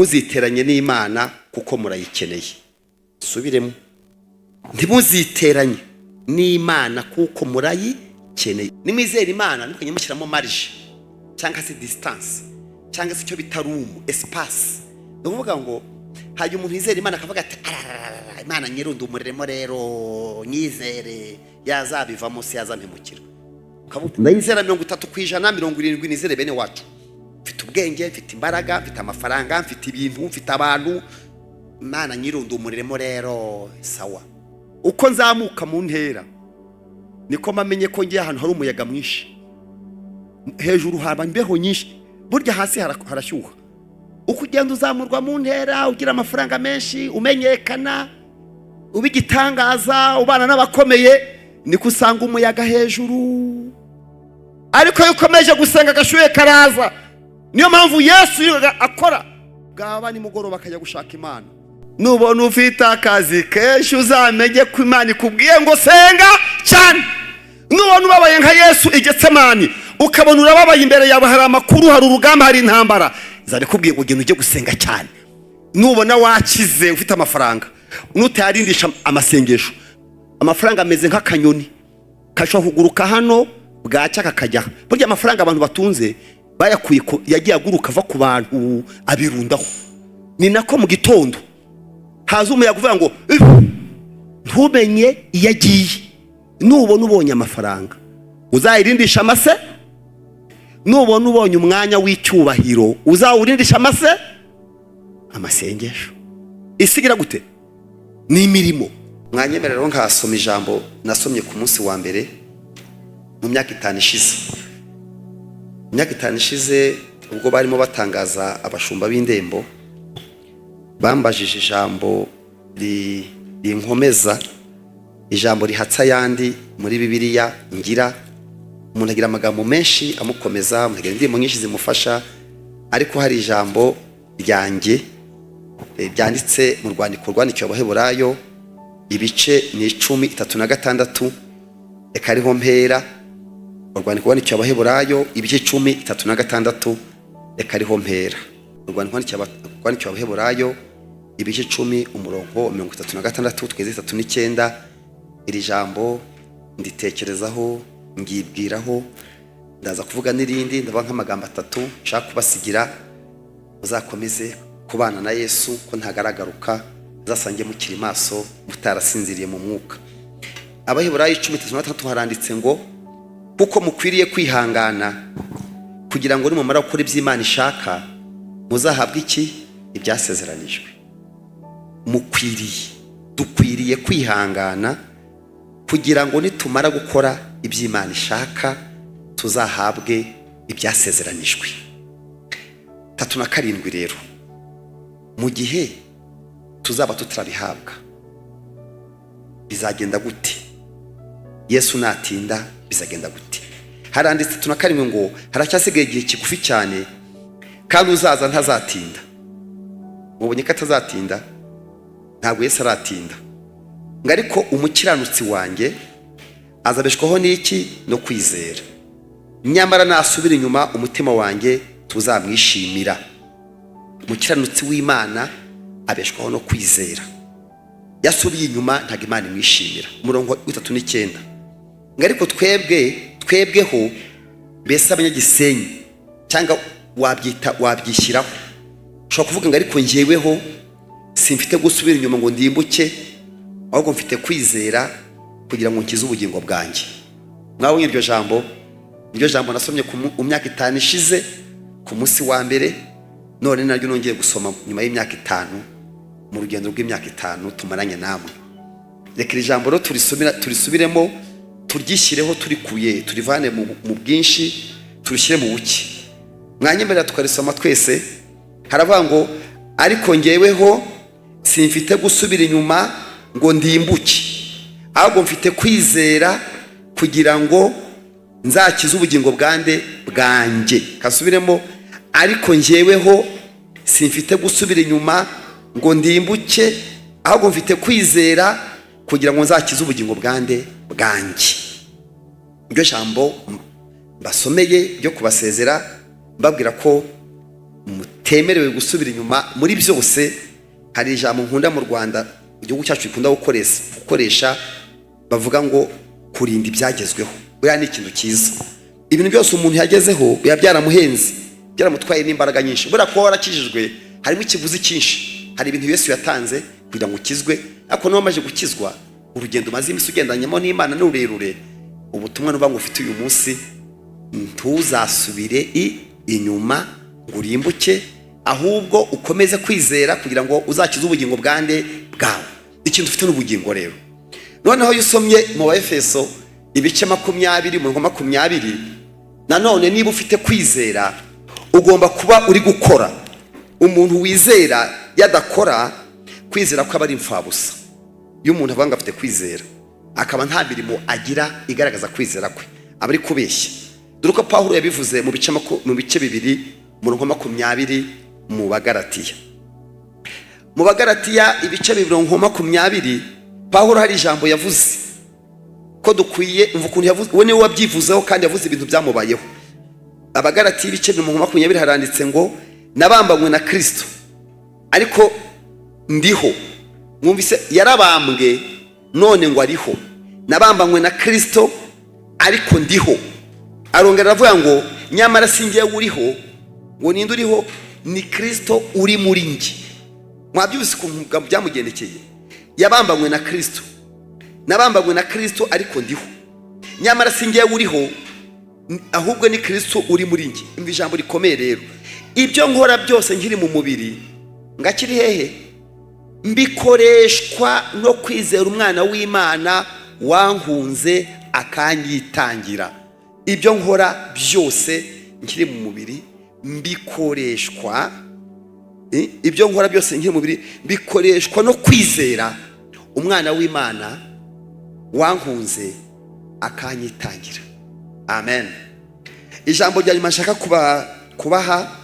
Muziteranye n'Imana kuko murayikeneye. Subiremo: ntimuziteranye n'Imana kuko murayikeneye. Nimwizera Imana, ntimukajye mushyiramo marge cyangwa se distance cyangwa se icyo bita room, espace. Ni ukuvuga ngo hajya umuntu yizera Imana akavuga ati: "Arararara, Imana nyirundumuriremo rero, nyizere, yazabivamo se yazampemukira." Ukavuga uti: "Ndayizera 30%, 70 nizere bene wacu. Mfite ubwenge, mfite imbaraga, mfite amafaranga, mfite ibintu, mfite abantu. Imana nyirundumuriremo rero." Sawa, uko nzamuka mu ntera niko mamenye ko ngiye ahantu hari umuyaga mwinshi. Hejuru haba imbeho nyinshi, burya hasi harashyuha. Uko ugenda uzamurwa mu ntera, ugira amafaranga menshi, umenyekana, uba igitangaza, ubana n'abakomeye, niko usanga umuyaga hejuru. Ariko iyo ukomeje gusenga, agashyuhe karaza. Niyo mpamvu Yesu yirirwaga akora, bwaba nimugoroba akajya gushaka Imana. Nubona ufite akazi kenshi, uzamenye ko Imana ikubwiye ngo senga cyane. Nubona ubabaye nka Yesu i Getsemani, ukabona urababaye, imbere yawe hari amakuru, hari urugamba, hari intambara, izabikubwiye ngo ugenda ujye gusenga cyane. Nubona wakize, ufite amafaranga, nutayarindisha amasengesho, amafaranga ameze nk'akanyoni kashobora kuguruka hano, bwacya kakajya. Burya amafaranga abantu batunze bayakuye yagiye aguruka ava ku bantu abirundaho. Ni nako mu gitondo haza umuyaga uvuga ngo "Ih!", ntumenye iyo agiye. Nubona ubonye amafaranga, uzayirindisha amase. Nubona ubonye umwanya w'icyubahiro, uzawurindisha amasengesho. Isigira gute? Ni imirimo. Mwanyemerera rero nkasoma ijambo nasomye ku munsi wa mbere mu myaka 5 ishize. Mu myaka 5 ishize, ubwo barimo batangaza abashumba b'indembo, bambajije ijambo rinkomeza, ijambo rihatse ayandi muri Bibiliya. Ngira umuntu agira amagambo menshi amukomeza, umuntu agira indirimbo nyinshi zimufasha, ariko hari ijambo ryanjye ryanditse mu rwandiko rwandikiwe Abaheburayo, ibice ni 10, 36. Reka ariho mpera. Urwandiko rwandikiwe Abaheburayo, ibice 10, 36, reka ariho mpera. Urwandiko rwandikiwe Abaheburayo, ibice 10, umurongo 36 tweze 39. Iri jambo nditekerezaho, ngibwiraho, ndaza kuvuga n'irindi. Ndavuga nk'amagambo atatu nshaka kubasigira: muzakomeze kubana na Yesu, ko ntagaragaruka muzasange mukiri maso, mutarasinziriye mu mwuka. Abaheburayo 10, 36 haranditse ngo: "Kuko mukwiriye kwihangana kugira ngo nimumara gukora ibyo Imana ishaka, muzahabwe iki? Ibyasezeranijwe." Mukwiriye, dukwiriye kwihangana kugira ngo nitumara gukora ibyo Imana ishaka, tuzahabwe ibyasezeranijwe. 37 rero, mu gihe tuzaba tutarabihabwa, bizagenda gute? Yesu natinda, bizagenda gute? Haranditse 37 ngo: "Haracyasigaye igihe kigufi cyane, kandi uzaza ntazatinda." Mubonye ko atazatinda? Ntabwo Yesu aratinda. Ngo: "Ariko umukiranutsi wanjye azabeshwaho n'iki? No kwizera. Nyamara nasubira inyuma, umutima wanjye tuzamwishimira." Umukiranutsi w'Imana abeshwaho no kwizera. Yasubiye inyuma, ntabwo Imana imwishimira. Umurongo wa 39 ngo: "Ariko twebwe, twebweho mbese abanyagisenyi," cyangwa wabyita, wabyishyiraho, ushobora kuvuga ngo: "Ariko njyeweho simfite gusubira inyuma ngo ndimbuke, ahubwo mfite kwizera kugira ngo nkize ubugingo bwanjye." Mwabonye iryo jambo? Iryo jambo nasomye mu myaka 5 ishize ku munsi wa mbere, none naryo nongeye gusoma nyuma y'imyaka 5, mu rugendo rw'imyaka 5 tumaranye namwe. Reka iri jambo rero turisubiremo, turyishyireho, turikuye, turivane mu bwinshi, turishyire mu buke. Mwanyemerera tukarisoma twese? Haravuga ngo: "Ariko ngeweho simfite gusubira inyuma ngo ndimbuke, ahubwo mfite kwizera kugira ngo nzakize ubugingo bwande? Bwanjye." Kasubiremo: "Ariko ngeweho simfite gusubira inyuma ngo ndimbuke, ahubwo mfite kwizera kugira ngo nzakize ubugingo bwande? Bwanjye." Iryo jambo mbasomeye ryo kubasezera, mbabwira ko mutekereze Utemerewe gusubira inyuma muri byose. Hari ijambo nkunda mu Rwanda, igihugu cyacu gikunda gukoresha, bavuga ngo kurinda ibyagezweho. Buriya ni ikintu cyiza. Ibintu byose umuntu yagezeho biba byaramuhenze, byaramutwaye n'imbaraga nyinshi. Buriya kuba warakijijwe harimo ikiguzi cyinshi. Hari ibintu Yesu yatanze kugira ngo ukizwe, ariko niba wamaze gukizwa, urugendo umaze iminsi ugendanyemo n'Imana ni rurerure. Ubutumwa nuba ngo ufite uyu munsi, ntuzasubire inyuma ngo urimbuke, ahubwo ukomeze kwizera kugira ngo uzakize ubugingo bwande bwawe. Ikintu ufite n'ubugingo rero. Noneho iyo usomye mu Baefeso ibice 20, umurongo 20, nanone niba ufite kwizera ugomba kuba uri gukora. Umuntu wizera yadakora, kwizera ko aba ari imfabusa. Iyo umuntu avuga ngo afite kwizera akaba nta mirimo agira igaragaza kwizera kwe, aba ari kubeshya. Dore uko Pawulo yabivuze mu bice 2, umurongo 20, mu Bagaratiya. Mu Bagaratiya ibice 2, umurongo 20, Pawulo hari ijambo yavuze ko dukwiye. Umva ukuntu yavuze, we niwe wabyivuzeho kandi yavuze ibintu byamubayeho. Abagaratiya ibice 2, umurongo 20, haranditse ngo: "Nabambanywe na Kirisito, ariko ndiho." Mwumvise, yarabambwe none ngo ariho. "Nabambanywe na Kirisito, ariko ndiho." Arongera aravuga ngo: "Nyamara si njyewe uriho." Ngo ninde uriho? Ni Kirisito uri muri njye. Mwabyumvise ukuntu byamugendekeye? Yabambanywe na Kirisito. "Nabambanywe na Kirisito, ariko ndiho. Nyamara si njyewe uriho, ahubwo ni Kirisito uri muri njye." Umva ijambo rikomeye rero: "Ibyo nkora byose nkiri mu mubiri," ngakiri hehe? "Mbikoreshwa no kwizera Umwana w'Imana wankunze akanyitangira." Ibyo nkora byose nkiri mu mubiri mbikoreshwa, ibyo nkora byose nkiri mu mubiri bikoreshwa no kwizera Umwana w'Imana wankunze akanyitangira. Amen. Ijambo rya nyuma nshaka kubaha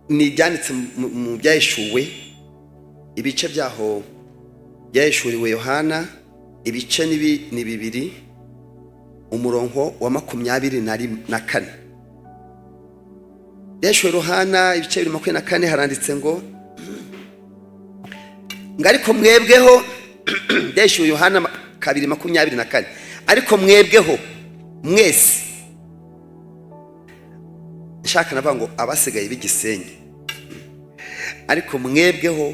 ni iryanditse mu Byahishuwe, ibice byaho byahishuriwe Yohana, ibice ni 2, umurongo wa 24. Byahishuriwe Yohana ibice 2, 24, haranditse ngo: "Ariko mwebweho." Byahishuriwe Yohana 2, 24. "Ariko mwebweho mwese," nshaka navuga ngo abasigaye b'Igisenyi, "ariko mwebweho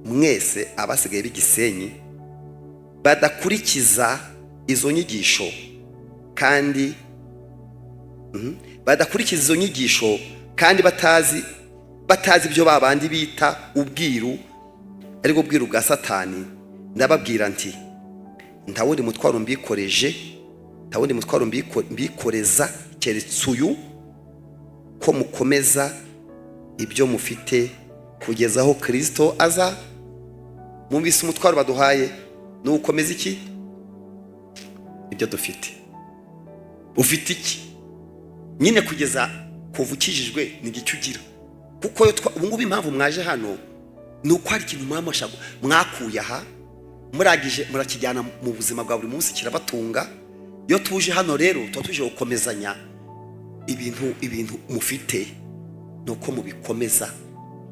mwese abasigaye b'Igisenyi badakurikiza izo nyigisho kandi badakurikiza izo nyigisho kandi batazi ibyo babandi bita ubwiru, ariko ubwiru bwa Satani, ndababwira nti: nta wundi mutwaro mbikoreje, nta wundi mutwaro mbikoreza keretse uyu, ko mukomeza ibyo mufite kugeza aho Kirisito aza." Mwumvise umutwaro baduhaye? Ni ugukomeza iki? Ibyo dufite. Ufite iki nyine? Kugeza kuva ukijijwe ni igice ugira, kuko ubu ngubu impamvu mwaje hano ni uko hari ikintu mwakuye aha, muragije murakijyana mu buzima bwa buri munsi, kirabatunga. Iyo tuje hano rero tuba tuje gukomezanya ibintu mufite, ni uko mubikomeza.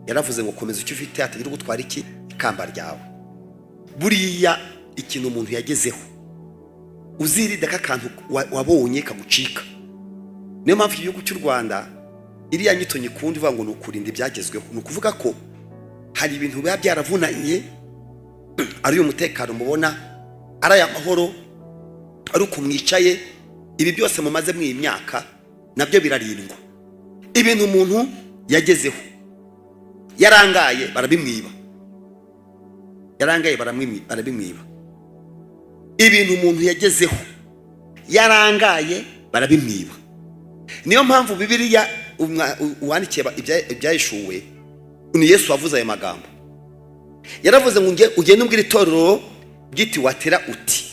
Yaravuze ngo: "Komeza icyo ufite, hatagira ugutwara iki? Ikamba ryawe." Buriya ikintu umuntu yagezeho, uzirinde ko akantu wabonye kagucika. Niyo mpamvu igihugu cy'u Rwanda iriya nyito nyikunda ivuga ngo ni ukurinda ibyagezweho. Ni ukuvuga ko hari ibintu biba byaravunanye, ari uyu mutekano mubona, ari aya mahoro, ari uku mwicaye, ibi byose mumaze muri iyi myaka nabyo birarindwa. Ibintu umuntu yagezeho yarangaye barabimwiba, yarangaye barabimwiba. Ibintu umuntu yagezeho yarangaye barabimwiba. Niyo mpamvu Bibiliya uwandikiye Ibyahishuwe ni Yesu wavuze ayo magambo. Yaravuze ngo: "Ugende ubwire itorero ry'Itiwatira uti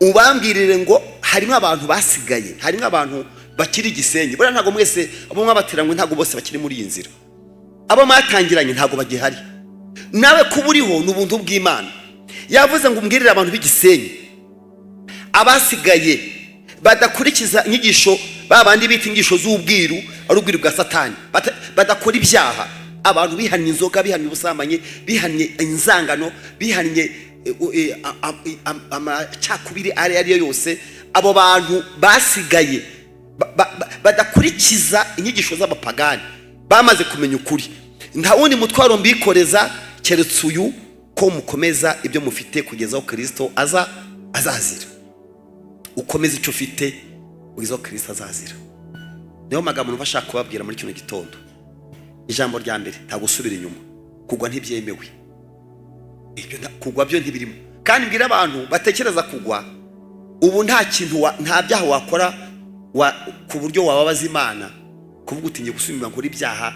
ubambwirire ngo harimo abantu basigaye, harimo abantu bakiri Igisenyi." Buriya ntabwo mwese abo mwabateranywe, ntabwo bose bakiri muri iyi nzira. Abo mwatangiranye ntabwo bagihari. Nawe kuba uriho ni ubuntu bw'Imana. Yavuze ngo: "Umbwirire abantu b'Igisenyi abasigaye badakurikiza inyigisho ba bandi bita inyigisho z'ubwiru, Ari ubwiru bwa Satani, badakora ibyaha. Abantu bihannye inzoga, bihannye ubusambanyi, bihannye inzangano, bihannye amacakubiri ayo ari yo yose, abo bantu basigaye badakurikiza inyigisho z'abapagani, bamaze kumenya ukuri, nta wundi mutwaro mbikoreza keretse uyu, ko mukomeza ibyo mufite kugeza aho Kirisito aza azazira. Ukomeze icyo ufite kugeza aho Kirisito azazira. Niyo magambo numva ashaka kubabwira muri kino gitondo. Ijambo rya mbere, nta gusubira inyuma. Kugwa ntibyemewe. Ibyo kugwa byo ntibirimo. Kandi mbwira abantu batekereza kugwa ubu, nta kintu nta byaha wakora ku buryo wababaza Imana, kuvuga uti: "Ngiye gusubira inyuma nkora ibyaha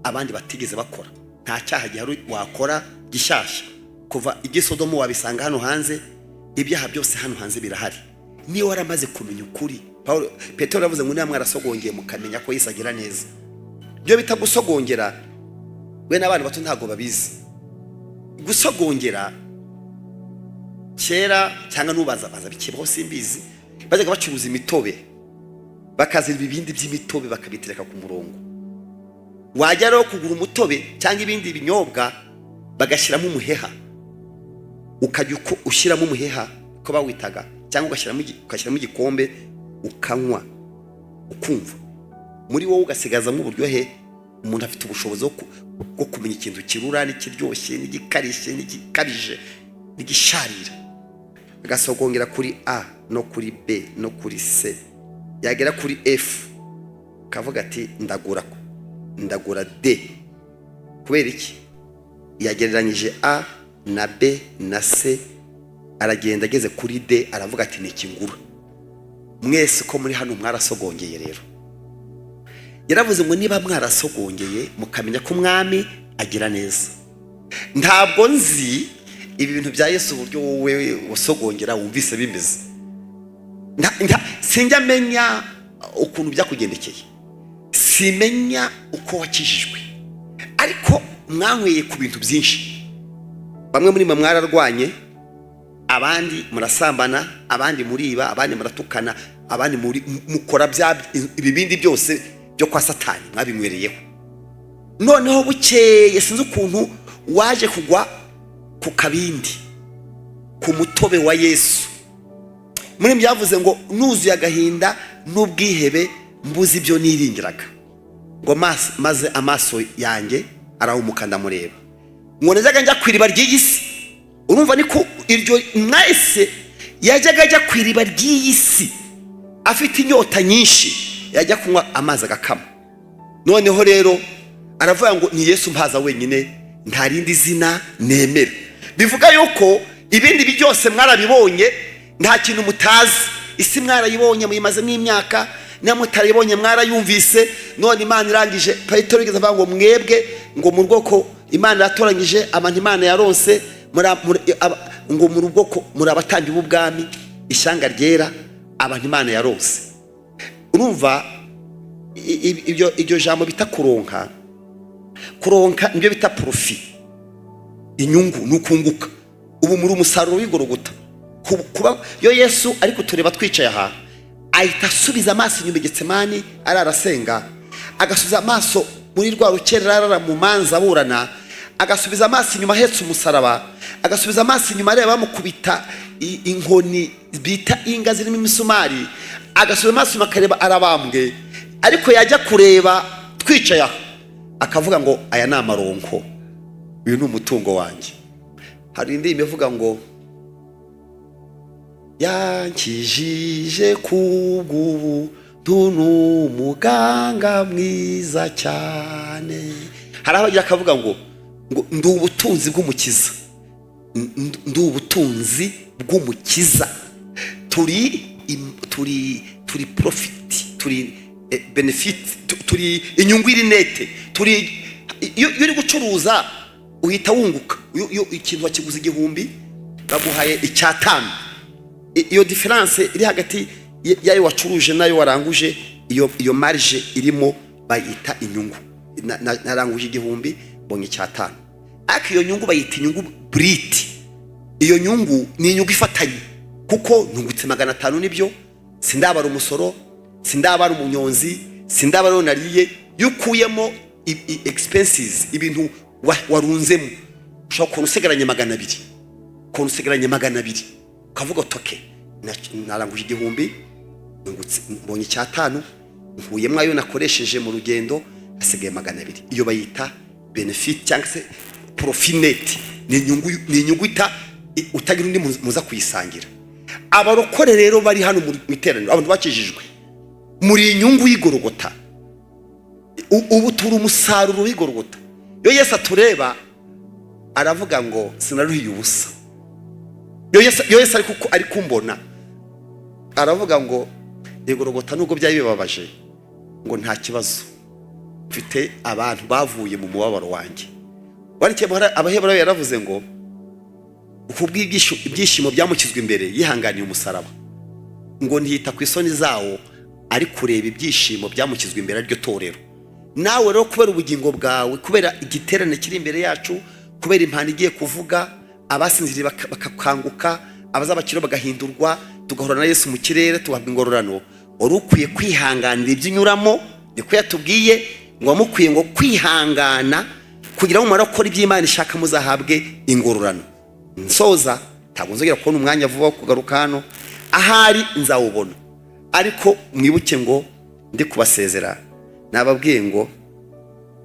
abandi batigeze bakora." Nta cyaha gihari wakora gishyashya. Kuva igisodomo wabisanga hano hanze. Ibyaha byose hano hanze birahari niyo waramaze kumenya ukuri. Paul Petero yavuze ngo: "Niba mwarasogongeye mukamenya ko Yesu agira neza." Ibyo bita gusogongera, we n'abana bato ntabwo babizi. Gusogongera, kera cyangwa n'ubaza baza bikibaho simbizi, bajyaga bacuruza imitobe, bakazana ibibindi by'imitobe bakabitereka ku murongo. Wajya rero kugura umutobe cyangwa ibindi binyobwa, bagashyiramo umuheha, ukajya uko ushyiramo umuheha uko bawitaga, cyangwa ugashyiramo igikombe, ukanywa, ukumva muri wowe ugasigazamo uburyohe. Umuntu afite ubushobozi bwo kumenya ikintu kirura n'ikiryoshye n'igikarishye n'igikabije n'igisharira, agasogongera kuri A no kuri B no kuri C, yagera kuri F akavuga ati: "Ndagura, ndagura D." Kubera iki? Yagereranyije A na B na C, aragenda ageze kuri D aravuga ati: "Ni ikingura." Mwese ko muri hano mwarasogongeye rero, yaravuze ngo: "Niba mwarasogongeye mukamenya ko Umwami agira neza." Ntabwo nzi ibi bintu bya Yesu, uburyo wowe wasogongera wumvise bimeze. Sinjya menya ukuntu byakugendekeye, simenya uko wakijijwe, ariko mwanyweye ku bintu byinshi. Bamwe muri mwe mwararwanye, abandi murasambana, abandi muriba, abandi muratukana, abandi mukora bya ibibindi byose byo kwa Satani, mwabinywereyeho. Noneho bukeye, sinzi ukuntu waje kugwa ku kabindi, ku mutobe wa Yesu. Muri byavuze ngo: "Nuzuye agahinda n'ubwihebe, mbuze ibyo niringiraga," ngo maze amaso yanjye arahumuka, ndamureba. Ngo najyaga njya ku iriba ry'iyi si. Urumva niko iryo mwese yajyaga ajya ku iriba ry'iyi si afite inyota nyinshi, yajya kunywa amazi agakama. Noneho rero aravuga ngo: "Ni Yesu mpaza wenyine, nta rindi zina nemera." Bivuga yuko ibindi byose mwarabibonye, nta kintu mutazi. Isi mwarayibonye, muyimazemo imyaka, niba mutarayibonye mwarayumvise. None Imana irangije, Petero yigeze avuga ngo: "Mwebwe," ngo, "mu bwoko Imana yatoranyije, abantu Imana yaronse, ngo muri bwoko, muri abatambyi b'ubwami, ishyanga ryera, abantu Imana yaronse." Urumva ibyo iryo jambo bita kuronka, kuronka nibyo bita profit, inyungu, ni ukunguka. Ubu muri umusaruro w'igorogota. Kuba iyo Yesu ari kutureba twicaye aha, ahita asubiza amaso inyuma i Getsemani arara asenga, agasubiza amaso muri rwa rukerera arara mu manza aburana, agasubiza amaso inyuma ahetse umusaraba, agasubiza amaso inyuma areba bamukubita inkoni bita inga zirimo imisumari, agasubiza amaso inyuma akareba arabambwe. Ariko yajya kureba twicaye aho, akavuga ngo: "Aya ni amaronko, uyu ni umutungo wanjye." Hari indirimbo ivuga ngo: "Yankijije kubw'ubuntu, n'umuganga mwiza cyane." Hari aho agira akavuga ngo: "Ndi ubutunzi bw'Umukiza, ndi ubutunzi bw'Umukiza." Turi profit, turi benefit, turi inyungu iri net. Turi iyo uri gucuruza uhita wunguka. Iyo ikintu wakiguze 1000 baguhaye 500, iyo différence iri hagati y'ayo wacuruje n'ayo waranguje, iyo marge irimo bayita inyungu. Naranguje 1000, mbonye 500, ariko iyo nyungu bayita inyungu brute. Iyo nyungu ni inyungu ifatanye, kuko nungutse 500, nibyo, sindabara umusoro, sindabara umunyonzi. Sindaba rero nariye. Iyo ukuyemo expenses, ibintu warunzemo, ushobora kubona usigaranye 200, ukabona usigaranye 200, ukavuga uti: "Okay, naranguje 1000, nungutse, mbonye icyatanu, nkuyemo ayo nakoresheje mu rugendo, hasigaye 200." Iyo bayita benefit cyangwa se profit net. Ni inyungu utagira undi muza kuyisangira. Abarokore rero bari hano mu iteraniro, abantu bakijijwe, muri inyungu y'igorogota. Ubu turi umusaruro w'igorogota. Iyo Yesu atureba aravuga ngo: "Sinaruhiye ubusa." Iyo Yesu ari kumbona aravuga ngo: "Igorogota nubwo byari bibabaje," ngo, "nta kibazo, mfite abantu bavuye mu mubabaro wanjye." Wandikiye Abaheburayo yaravuze ngo kubw'ibyishimo byamushyizwe imbere yihanganiye umusaraba, ngo ntiyita ku isoni zawo, ari kureba ibyishimo byamushyizwe imbere, ariryo torero. Nawe rero, kubera ubugingo bwawe, kubera igiterane kiri imbere yacu, kubera impanda igiye kuvuga, abasinziriye bakakanguka, abazabakiriho bagahindurwa, tugahura na Yesu mu kirere, tugahabwa ingororano, wari ukwiye kwihanganira ibyo unyuramo. Niko yatubwiye ngo wamukwiye ngo kwihangana kugira ngo mumare gukora ibyo Imana ishaka muzahabwe ingororano. Nsoza, ntabwo nzongera kubona umwanya vuba wo kugaruka hano, ahari nzawubona, ariko mwibuke ngo ndi kubasezera nababwiye ngo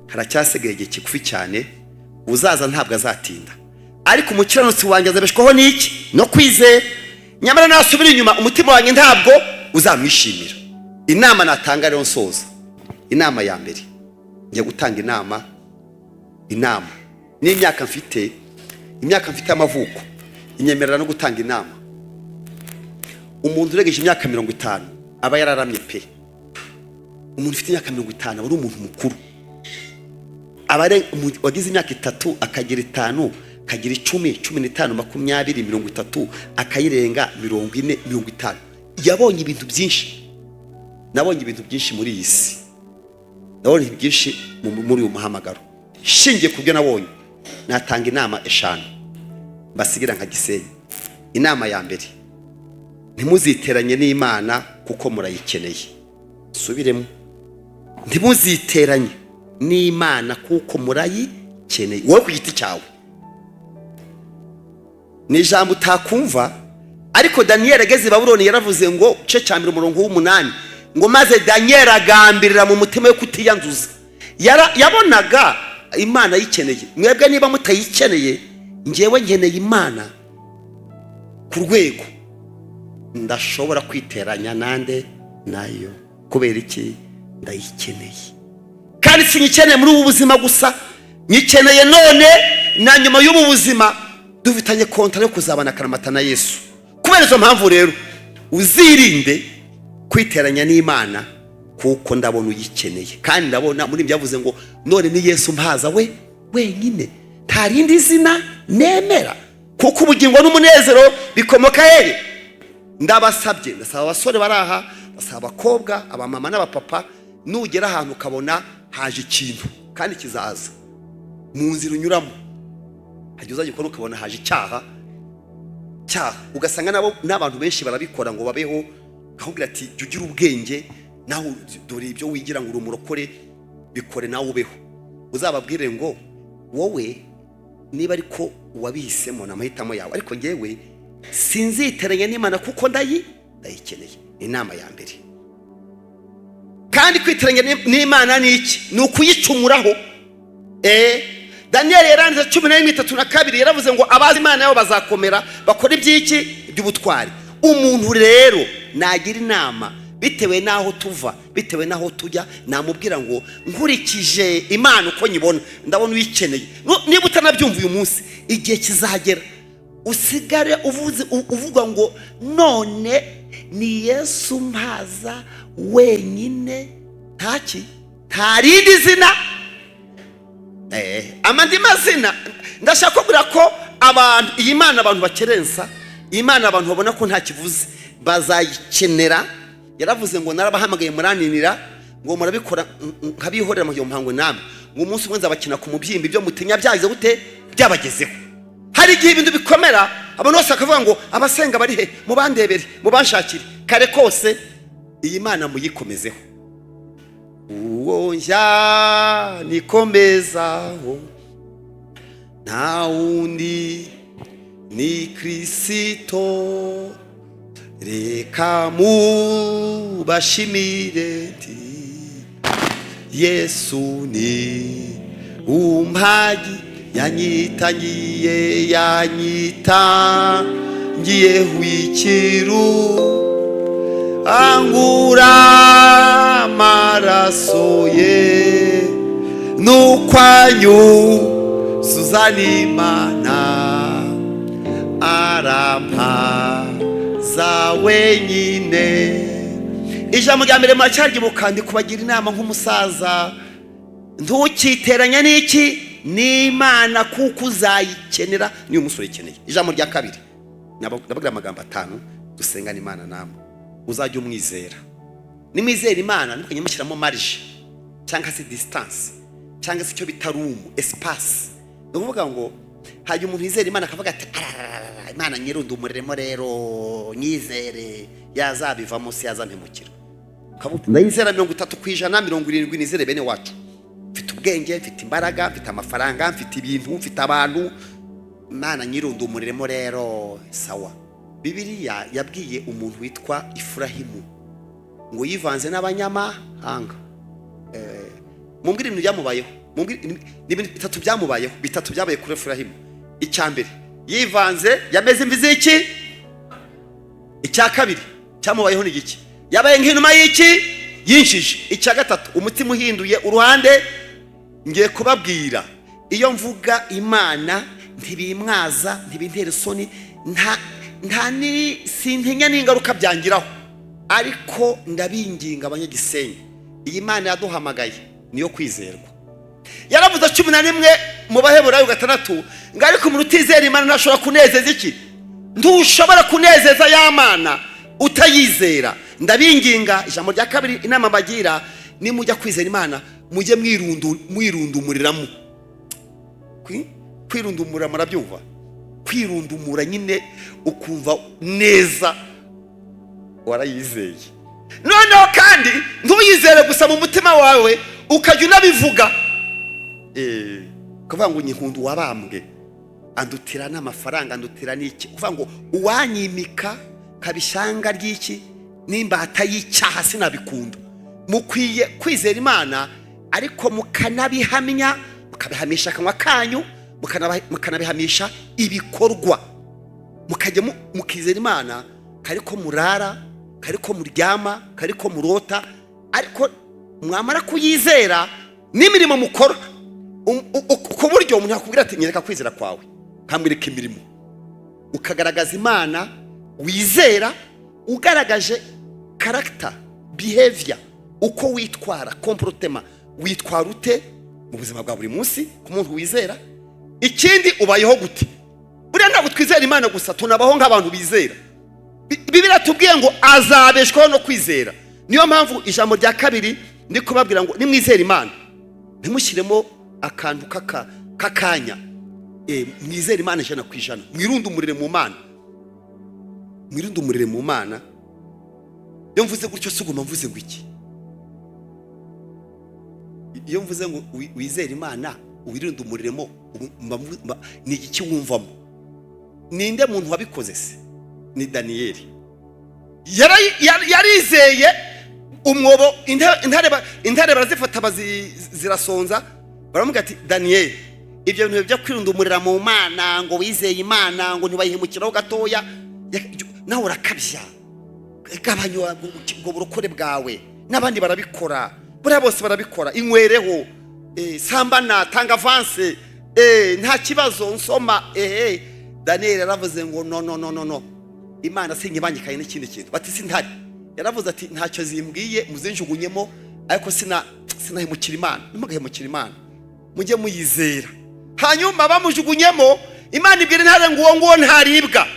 haracyasigaye igihe kigufi cyane, uzaza ntabwo azatinda, ariko umukiranutsi wanjye azabeshwaho n'iki? No kwizera. Nyamara nasubira inyuma, umutima wanjye ntabwo uzamwishimira. Inama natanga rero nsoza, inama ya mbere, njya gutanga inama. Inama n'imyaka mfite, imyaka mfite y'amavuko inyemerera no gutanga inama. Umuntu urengeje imyaka 50 aba yararamye pe. Umuntu ufite imyaka 50 aba ari umuntu mukuru. Aba ari wagize imyaka 3, akagira 5, akagira 10, 15, 20, 30, akayirenga, 40, 50, yabonye ibintu byinshi. Nabonye ibintu byinshi muri iyi si, nabonye ibintu byinshi muri uyu muhamagaro. Shingiye ku byo nabonye, natanga inama eshanu mbasigira nka Gisenyi. Inama ya mbere: ntimuziteranye n'Imana kuko murayikeneye. Subiremo: ntimuziteranye n'Imana kuko murayikeneye. Wowe ku giti cyawe, ni ijambo utakumva, ariko Daniyeli ageze i Babuloni yaravuze ngo, igice cya mbere umurongo w'umunani, ngo: "Maze Daniyeli agambirira mu mutima we kutiyanduza." Yabonaga Imana ayikeneye. Mwebwe niba mutayikeneye, ngewe nkeneye Imana ku rwego ndashobora kwiteranya nande nayo. Kubera iki? Ndayikeneye. Kandi sinyikeneye muri ubu buzima gusa, nyikeneye none na nyuma y'ubu buzima. Dufitanye contrat yo kuzabana akaramata na Yesu. Kubera izo mpamvu rero, uzirinde kwiteranya n'Imana kuko ndabona uyikeneye. Kandi ndabona muri ibyo yavuze ngo: "None ni Yesu mpaza we wenyine, nta rindi zina nemera, kuko ubugingo n'umunezero bikomoka hehe?" Ndabasabye, ndasaba abasore bari aha, ndasaba abakobwa, abamama n'abapapa: nugera ahantu ukabona haje ikintu, kandi kizaza mu nzira unyuramo, hajya uzajya ukora ukabona haje icyaha, cyaha ugasanga nabo n'abantu benshi barabikora ngo babeho, akakubwira ati: "Jya ugira ubwenge nawe, dore ibyo wigira ngo uri umurokore, bikore nawe ubeho." Uzababwire ngo: "Wowe niba ariko wabihisemo ni amahitamo yawe, ariko ngewe sinziteranya n'Imana kuko ndayikeneye." Ni inama ya mbere. Kandi kwiteranya n'Imana ni iki? Ni ukuyicumuraho. Daniyeli yaranditse 11:32, yaravuze ngo: "Abazi Imana yabo bazakomera, bakora iby'iki? Iby'ubutwari." Umuntu rero nagira inama, bitewe n'aho tuva, bitewe n'aho tujya, namubwira ngo: "Nkurikije Imana uko nyibona, ndabona uyikeneye." Niba utanabyumva uyu munsi, igihe kizagera usigare uvuga ngo: "None ni Yesu mpaza wenyine, ntaki, nta rindi zina." Amandi mazina, ndashaka kubwira ko abantu, iyi Mana abantu bakerensa, iyi Mana abantu babona ko nta kivuze, bazayikenera. Yaravuze ngo: "Narabahamagaye muraninira," ngo, "murabikora nkabihorera mu muhango namwe," ngo, "umunsi umwe nzabakina ku mubyimba ibyo mutinya byagize gute? Byabagezeho." Hari igihe ibintu bikomera, abantu bose bakavuga ngo: "Abasenga bari he? Mubandebere, mubanshakire." Kare kose iyi Mana muyikomezeho. Uwo njya nikomezaho nta wundi, ni Kirisito. Reka mubashimire nti Yesu ni umpagi, yanyitangiye, yanyitangiye wikiru, angura amaraso ye, nukwanyuzuza n'Imana, arampa wenyine. Ijambo rya mbere muracyaryibuka? Ndi kubagira inama nk'umusaza: ntukiteranya n'iki? N'Imana, kuko uzayikenera niyo umunsi urayikeneye. Ijambo rya kabiri, ndababwira amagambo atanu dusengana Imana namwe. Uzajya umwizera. Nimwizera Imana, ntimukajye mushyiramo marge cyangwa se distance cyangwa se icyo bita room, espace. Ni ukuvuga ngo hajya umuntu yizera Imana akavuga ati: "Arararara, Imana nyirundumuriremo rero, nyizere, yazabivamo se yazampemukira." Ukavuga uti: "Ndayizera 30%, 70 nizere bene wacu. Mfite ubwenge, mfite imbaraga, mfite amafaranga, mfite ibintu, mfite abantu. Imana nyirundumuriremo rero." Sawa. Bibiliya yabwiye umuntu witwa Ifurahimu ngo yivanze n'abanyamahanga. Mumbwire ibintu byamubayeho. Mumbwire, ni ibintu bitatu byamubayeho, bitatu byabaye kuri Efurahimu. Icya mbere, yivanze, yameze imvi z'iki? Icya kabiri cyamubayeho ni igiki? Yabaye nk'inuma y'iki? Yinjije. Icya gatatu, umutima uhinduye uruhande. Ngiye kubabwira, iyo mvuga Imana ntibimwaza, ntibintera isoni, nta ni sintinya n'ingaruka byangiraho, ariko ndabinginga Abanyagisenyi, iyi Mana yaduhamagaye niyo kwizerwa. Yaravuze 11 mu Baheburayo 6 ngo: "Ariko umuntu utizera Imana ntashobora kunezeza iki? Ntushobora kunezeza ya Mana utayizera." Ndabinginga, ijambo rya kabiri, inama mbagira: nimujya kwizera Imana, mujye mwirundumuriramo. Kwirundumura murabyumva? Kwirundumura nyine, ukumva neza warayizeye. Noneho kandi ntuyizere gusa mu mutima wawe, ukajya unabivuga. Kuvuga ngo nyinkunda uwabambwe, andutira n'amafaranga, andutira n'iki. Kuvuga ngo uwanyimika kaba ishyanga ry'iki n'imbata y'icyaha, sinabikunda. Mukwiye kwizera Imana, ariko mukanabihamya, mukabihamisha akanwa kanyu, mukanabihamisha ibikorwa. Mukajya mukizera Imana kariko murara, kariko muryama, kariko murota. Ariko mwamara kuyizera, n'imirimo mukora, ku buryo umuntu yakubwira ati: "Nyereka kwizera kwawe," nkamwereka imirimo. Ukagaragaza Imana wizera ugaragaje character, behavior, uko witwara, comportement. Witwara ute mu buzima bwa buri munsi ku muntu wizera? Ikindi, ubayeho gute? Buriya ntabwo twizera Imana gusa, tunabaho nk'abantu bizera. Bibiliya tubwiye ngo azabeshwaho no kwizera. Niyo mpamvu ijambo rya kabiri ndi kubabwira ngo nimwizere Imana, ntimushyiremo akantu k'akanya. Mwizere Imana 100%, mwirundumurire mu Mana, mwirundumurire mu Mana. Iyo mvuze gutyo si uguma mvuze ngo iki? Iyo mvuze ngo wizere Imana, wirundumuriremo, ni igiki wumvamo? Ninde muntu wabikoze se? Ni Daniyeli. Yarizeye umwobo, intare barazifata, zirasonza, baramubwira ati: "Daniyeli, ibyo bintu byo kwirundumurira mu Mana, ngo wizeye Imana, ngo ntibayihemukiraho gatoya, nawe urakabya. Gabanya ubwo burokore bwawe, n'abandi barabikora, buriya bose barabikora. Inywereho, sambana, tanga avance, nta kibazo, nsoma ehe." Daniyeli yaravuze ngo: "No, no, no, no, no, Imana sinyibangikanye n'ikindi kintu." Bati: "Si ntari?" Yaravuze ati: "Ntacyo zimbwiye, muzinjugunyemo, ariko sinahemukira Imana." Ntimugahemukire Imana, mujye muyizera. Hanyuma bamujugunyemo, Imana ibwira intare ngo: "Uwo nguwo ntaribwa."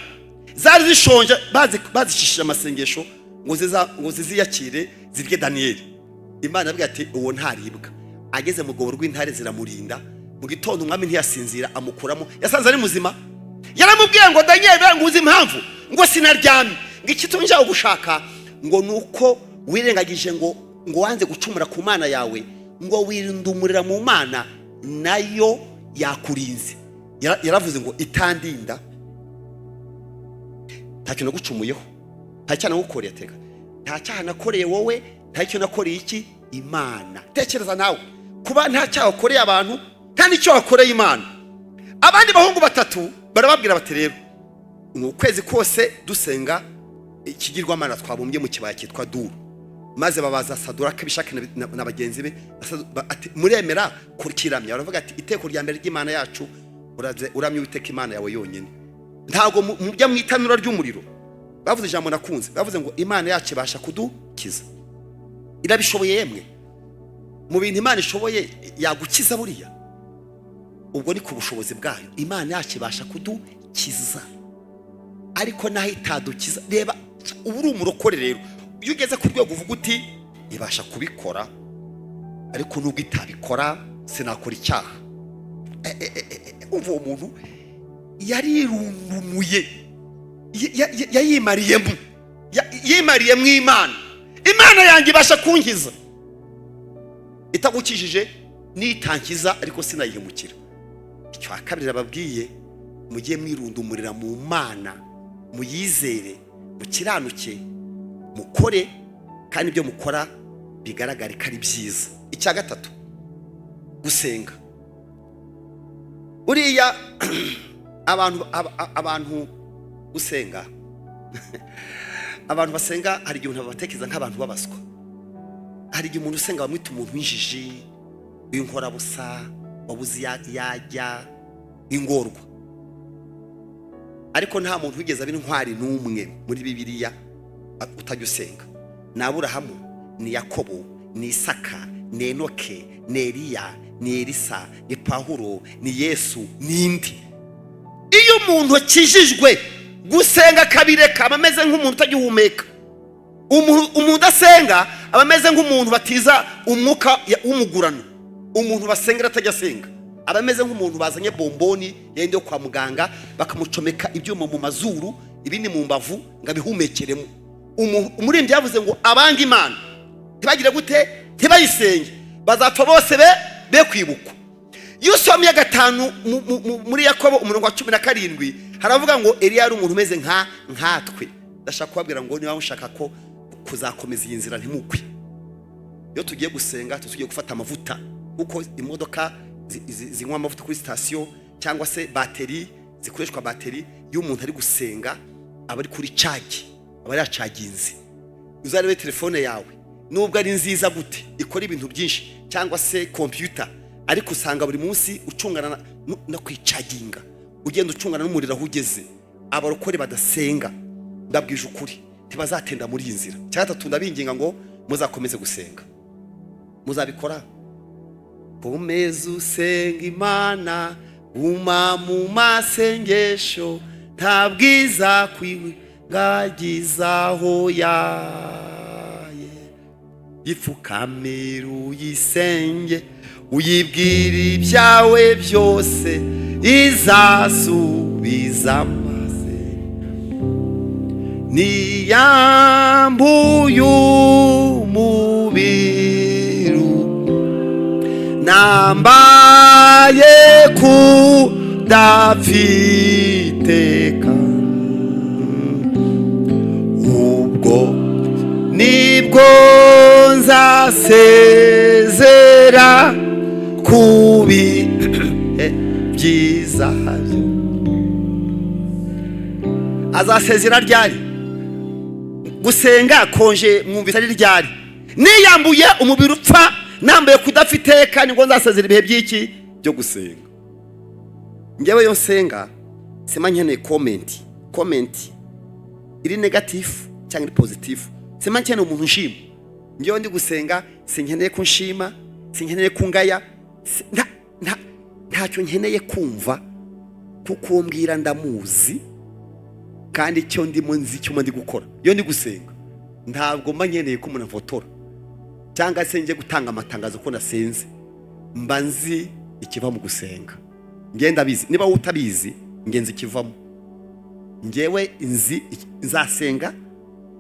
Zari zishonje, bazicishije amasengesho ngo ziziyakire zirye Daniyeli. Imana avuga ati: "Uwo ntaribwa." Ageze mu rwobo rw'intare, ziramurinda. Mu gitondo umwami ntiyasinzira, amukuramo, yasanze ari muzima. Yaramubwiye ngo: "Daniyeli, ngo uzi impamvu ngo sinaryamye, ngo ikitumye njya gushaka, ngo ni uko wirengagije ngo Ngo wanze gucumura ku Mana yawe, ngo wirundumurira mu Mana, nayo yakurinze. Yaravuze ngo itandinda, nta kintu nagucumuyeho, nta cyaha nagukoreye. Ateka nta cyaha nakoreye wowe, nta icyo nakoreye iki Imana. Tekereza nawe kuba nta cyaha wakoreye abantu, nta n'icyo wakoreye Imana. Abandi bahungu batatu barababwira bati: "Rero ni ukwezi kose dusenga ikigirwamana twabumbye mu kibaya cyitwa Duru." Maze babaza Saduraka, Meshaki na bagenzi be, ati: "Muremera kukiramya?" Baravuga ati: "Iteko rya mbere ry'Imana yacu, uramye Uwiteka Imana yawe yonyine, ntabwo mujya mu itanura ry'umuriro." Bavuze ijambo nakunze, bavuze ngo Imana yacu ibasha kudukiza. Irabishoboye. Yemwe, mu bintu Imana ishoboye, yagukiza buriya. Ubwo ni ku bushobozi bwayo, Imana yacu ibasha kudukiza. Ariko naho itadukiza, reba, uba uri umurokore. Rero iyo ugeze ku rwego uvuga uti: "Ibasha kubikora, ariko nubwo itabikora sinakora icyaha." Umva, uwo muntu yarirundumuye, yayimariyemo, yimariyemo Imana. Imana yanjye ibasha kunkiza itagukijije, nitankiza ariko sinayihemukira. Icyo kabiri ababwiye: mujye mwirundumurira mu Mana, muyizere, mukiranuke, mukore, kandi ibyo mukora bigaragare ko ari byiza. Icya gatatu, gusenga. Buriya abantu gusenga, abantu basenga, hari igihe umuntu babatekereza nk'abantu babaswa. Hari igihe umuntu usenga bamwita umuntu w'injiji, w'inkorabusa, wabuze iyo yajya, w'ingorwa. Ariko nta muntu wigeze aba intwari n'umwe muri Bibiliya utajya usenga. Ni Aburahamu, ni Yakobo, ni Isaka, ni Enoke, ni Eliya, ni Elisa, ni Pawulo, ni Yesu, n'indi. Iyo umuntu akijijwe, gusenga akabireka, aba ameze nk'umuntu utagihumeka. Umuntu udasenga aba ameze nk'umuntu batiza umwuka w'umugurano. Umuntu basengera atajya asenga aba ameze nk'umuntu bazanye bomboni yenda yo kwa muganga, bakamucomeka ibyuma mu mazuru, ibindi mu mbavu, ngo abihumekeremo. Umuririmbyi yavuze ngo abanga Imana ntibagire gute? Ntibayisenge, bazapfa bose be kwibukwa. Iyo usomye 5 muri Yakobo, umurongo wa 17, haravuga ngo Eliya yari umuntu umeze nkatwe. Ndashaka kubabwira ngo niba mushaka ko kuzakomeza iyi nzira, ntimugwe. Iyo tugiye gusenga, tuba tugiye gufata amavuta, kuko imodoka zinywa amavuta kuri sitasiyo, cyangwa se bateri zikoreshwa bateri. Iyo umuntu ari gusenga aba ari kuri charge, aba yacaginze. Uzarebe telefone yawe, nubwo ari nziza gute, ikora ibintu byinshi, cyangwa se kompiyuta, ariko usanga buri munsi ucungana no kwicaginga, ugenda ucungana n'umuriro aho ugeze. Abarokore badasenga, ndabwije ukuri, ntibazatenda muri iyi nzira. Icya gatatu, ndabinginga ngo muzakomeze gusenga. Muzabikora? Komeza usenga Imana, guma mu masengesho, nta bwiza kwigagizaho yaye. Ipfukamira uyisenge, uyibwira ibyawe byose, izasubiza amaze niyambuye umubiru nambaye kudafiteka. Ubwo nibwo nzasezera kubi byiza byo. Azasezera ryari gusenga? Konje mwumvise ari ryari? Niyambuye umubiri upfa, nambaye kudafiteka, nibwo nzasezera ibihe by'iki byo gusenga. Ngewe yo nsenga sima nkeneye comment iri negative cyangwa iri positive, sima nkeneye umuntu nshima. Ngewe ndi gusenga sinkeneye ko nshima, sinkeneye ko ngaya, ntacyo nkeneye kumva, kuko uwo mbwira ndamuzi, kandi icyo ndimo nzi icyo ndi gukora. Iyo ndi gusenga ntabwo mba nkeneye ko umuntu afotora cyangwa se njye gutanga amatangazo ko nasenze. Mba nzi ikiva mu gusenga, ngenda abizi. Niba wowe utabizi, ngenzi ikivamo. Ngewe nzi nzasenga,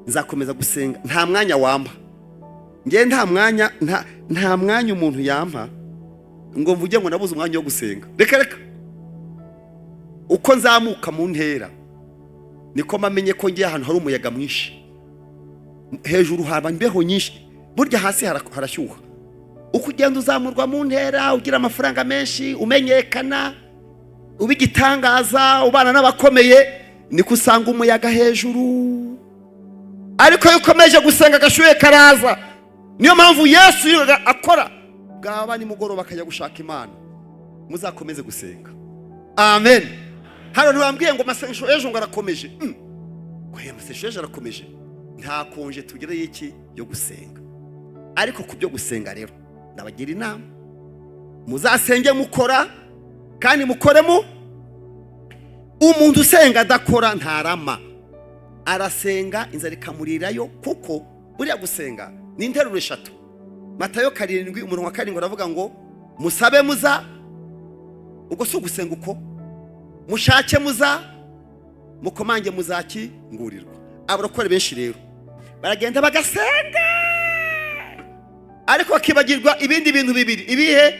nzakomeza gusenga. Nta mwanya wamba. Ngewe nta mwanya, nta mwanya umuntu yampa ngo mvuge ngo nabuze umwanya wo gusenga. Reka reka, uko nzamuka mu ntera niko mamenye ko ngiye ahantu hari umuyaga mwinshi. Hejuru haba imbeho nyinshi, burya hasi harashyuha. Uko ugenda uzamurwa mu ntera, ugira amafaranga menshi, umenyekana, uba igitangaza, ubana n'abakomeye, niko usanga umuyaga hejuru. Ariko iyo ukomeje gusenga, agashyuhe karaza. Niyo mpamvu Yesu yirirwaga akora, bwaba nimugoroba akajya gushaka Imana. Muzakomeze gusenga. Amen. Hano ntibambwiye ngo amasengesho ejo ngo arakomeje. Oya, amasengesho ejo arakomeje, nta konje tugira y'iki yo gusenga. Ariko ku byo gusenga rero, ndabagira inama: muzasenge mukora, kandi mukoremo. Umuntu usenga adakora ntarama, arasenga inzara ikamurirayo, kuko buriya gusenga ni interuro eshatu. Matayo 7 umurongo wa 7 aravuga ngo: "Musabe muza", ubwo si ugusenga uko, "mushake muza, mukomange muzakingurirwa." Abarokore benshi rero baragenda bagasenga, ariko bakibagirwa ibindi bintu bibiri. Ibihe?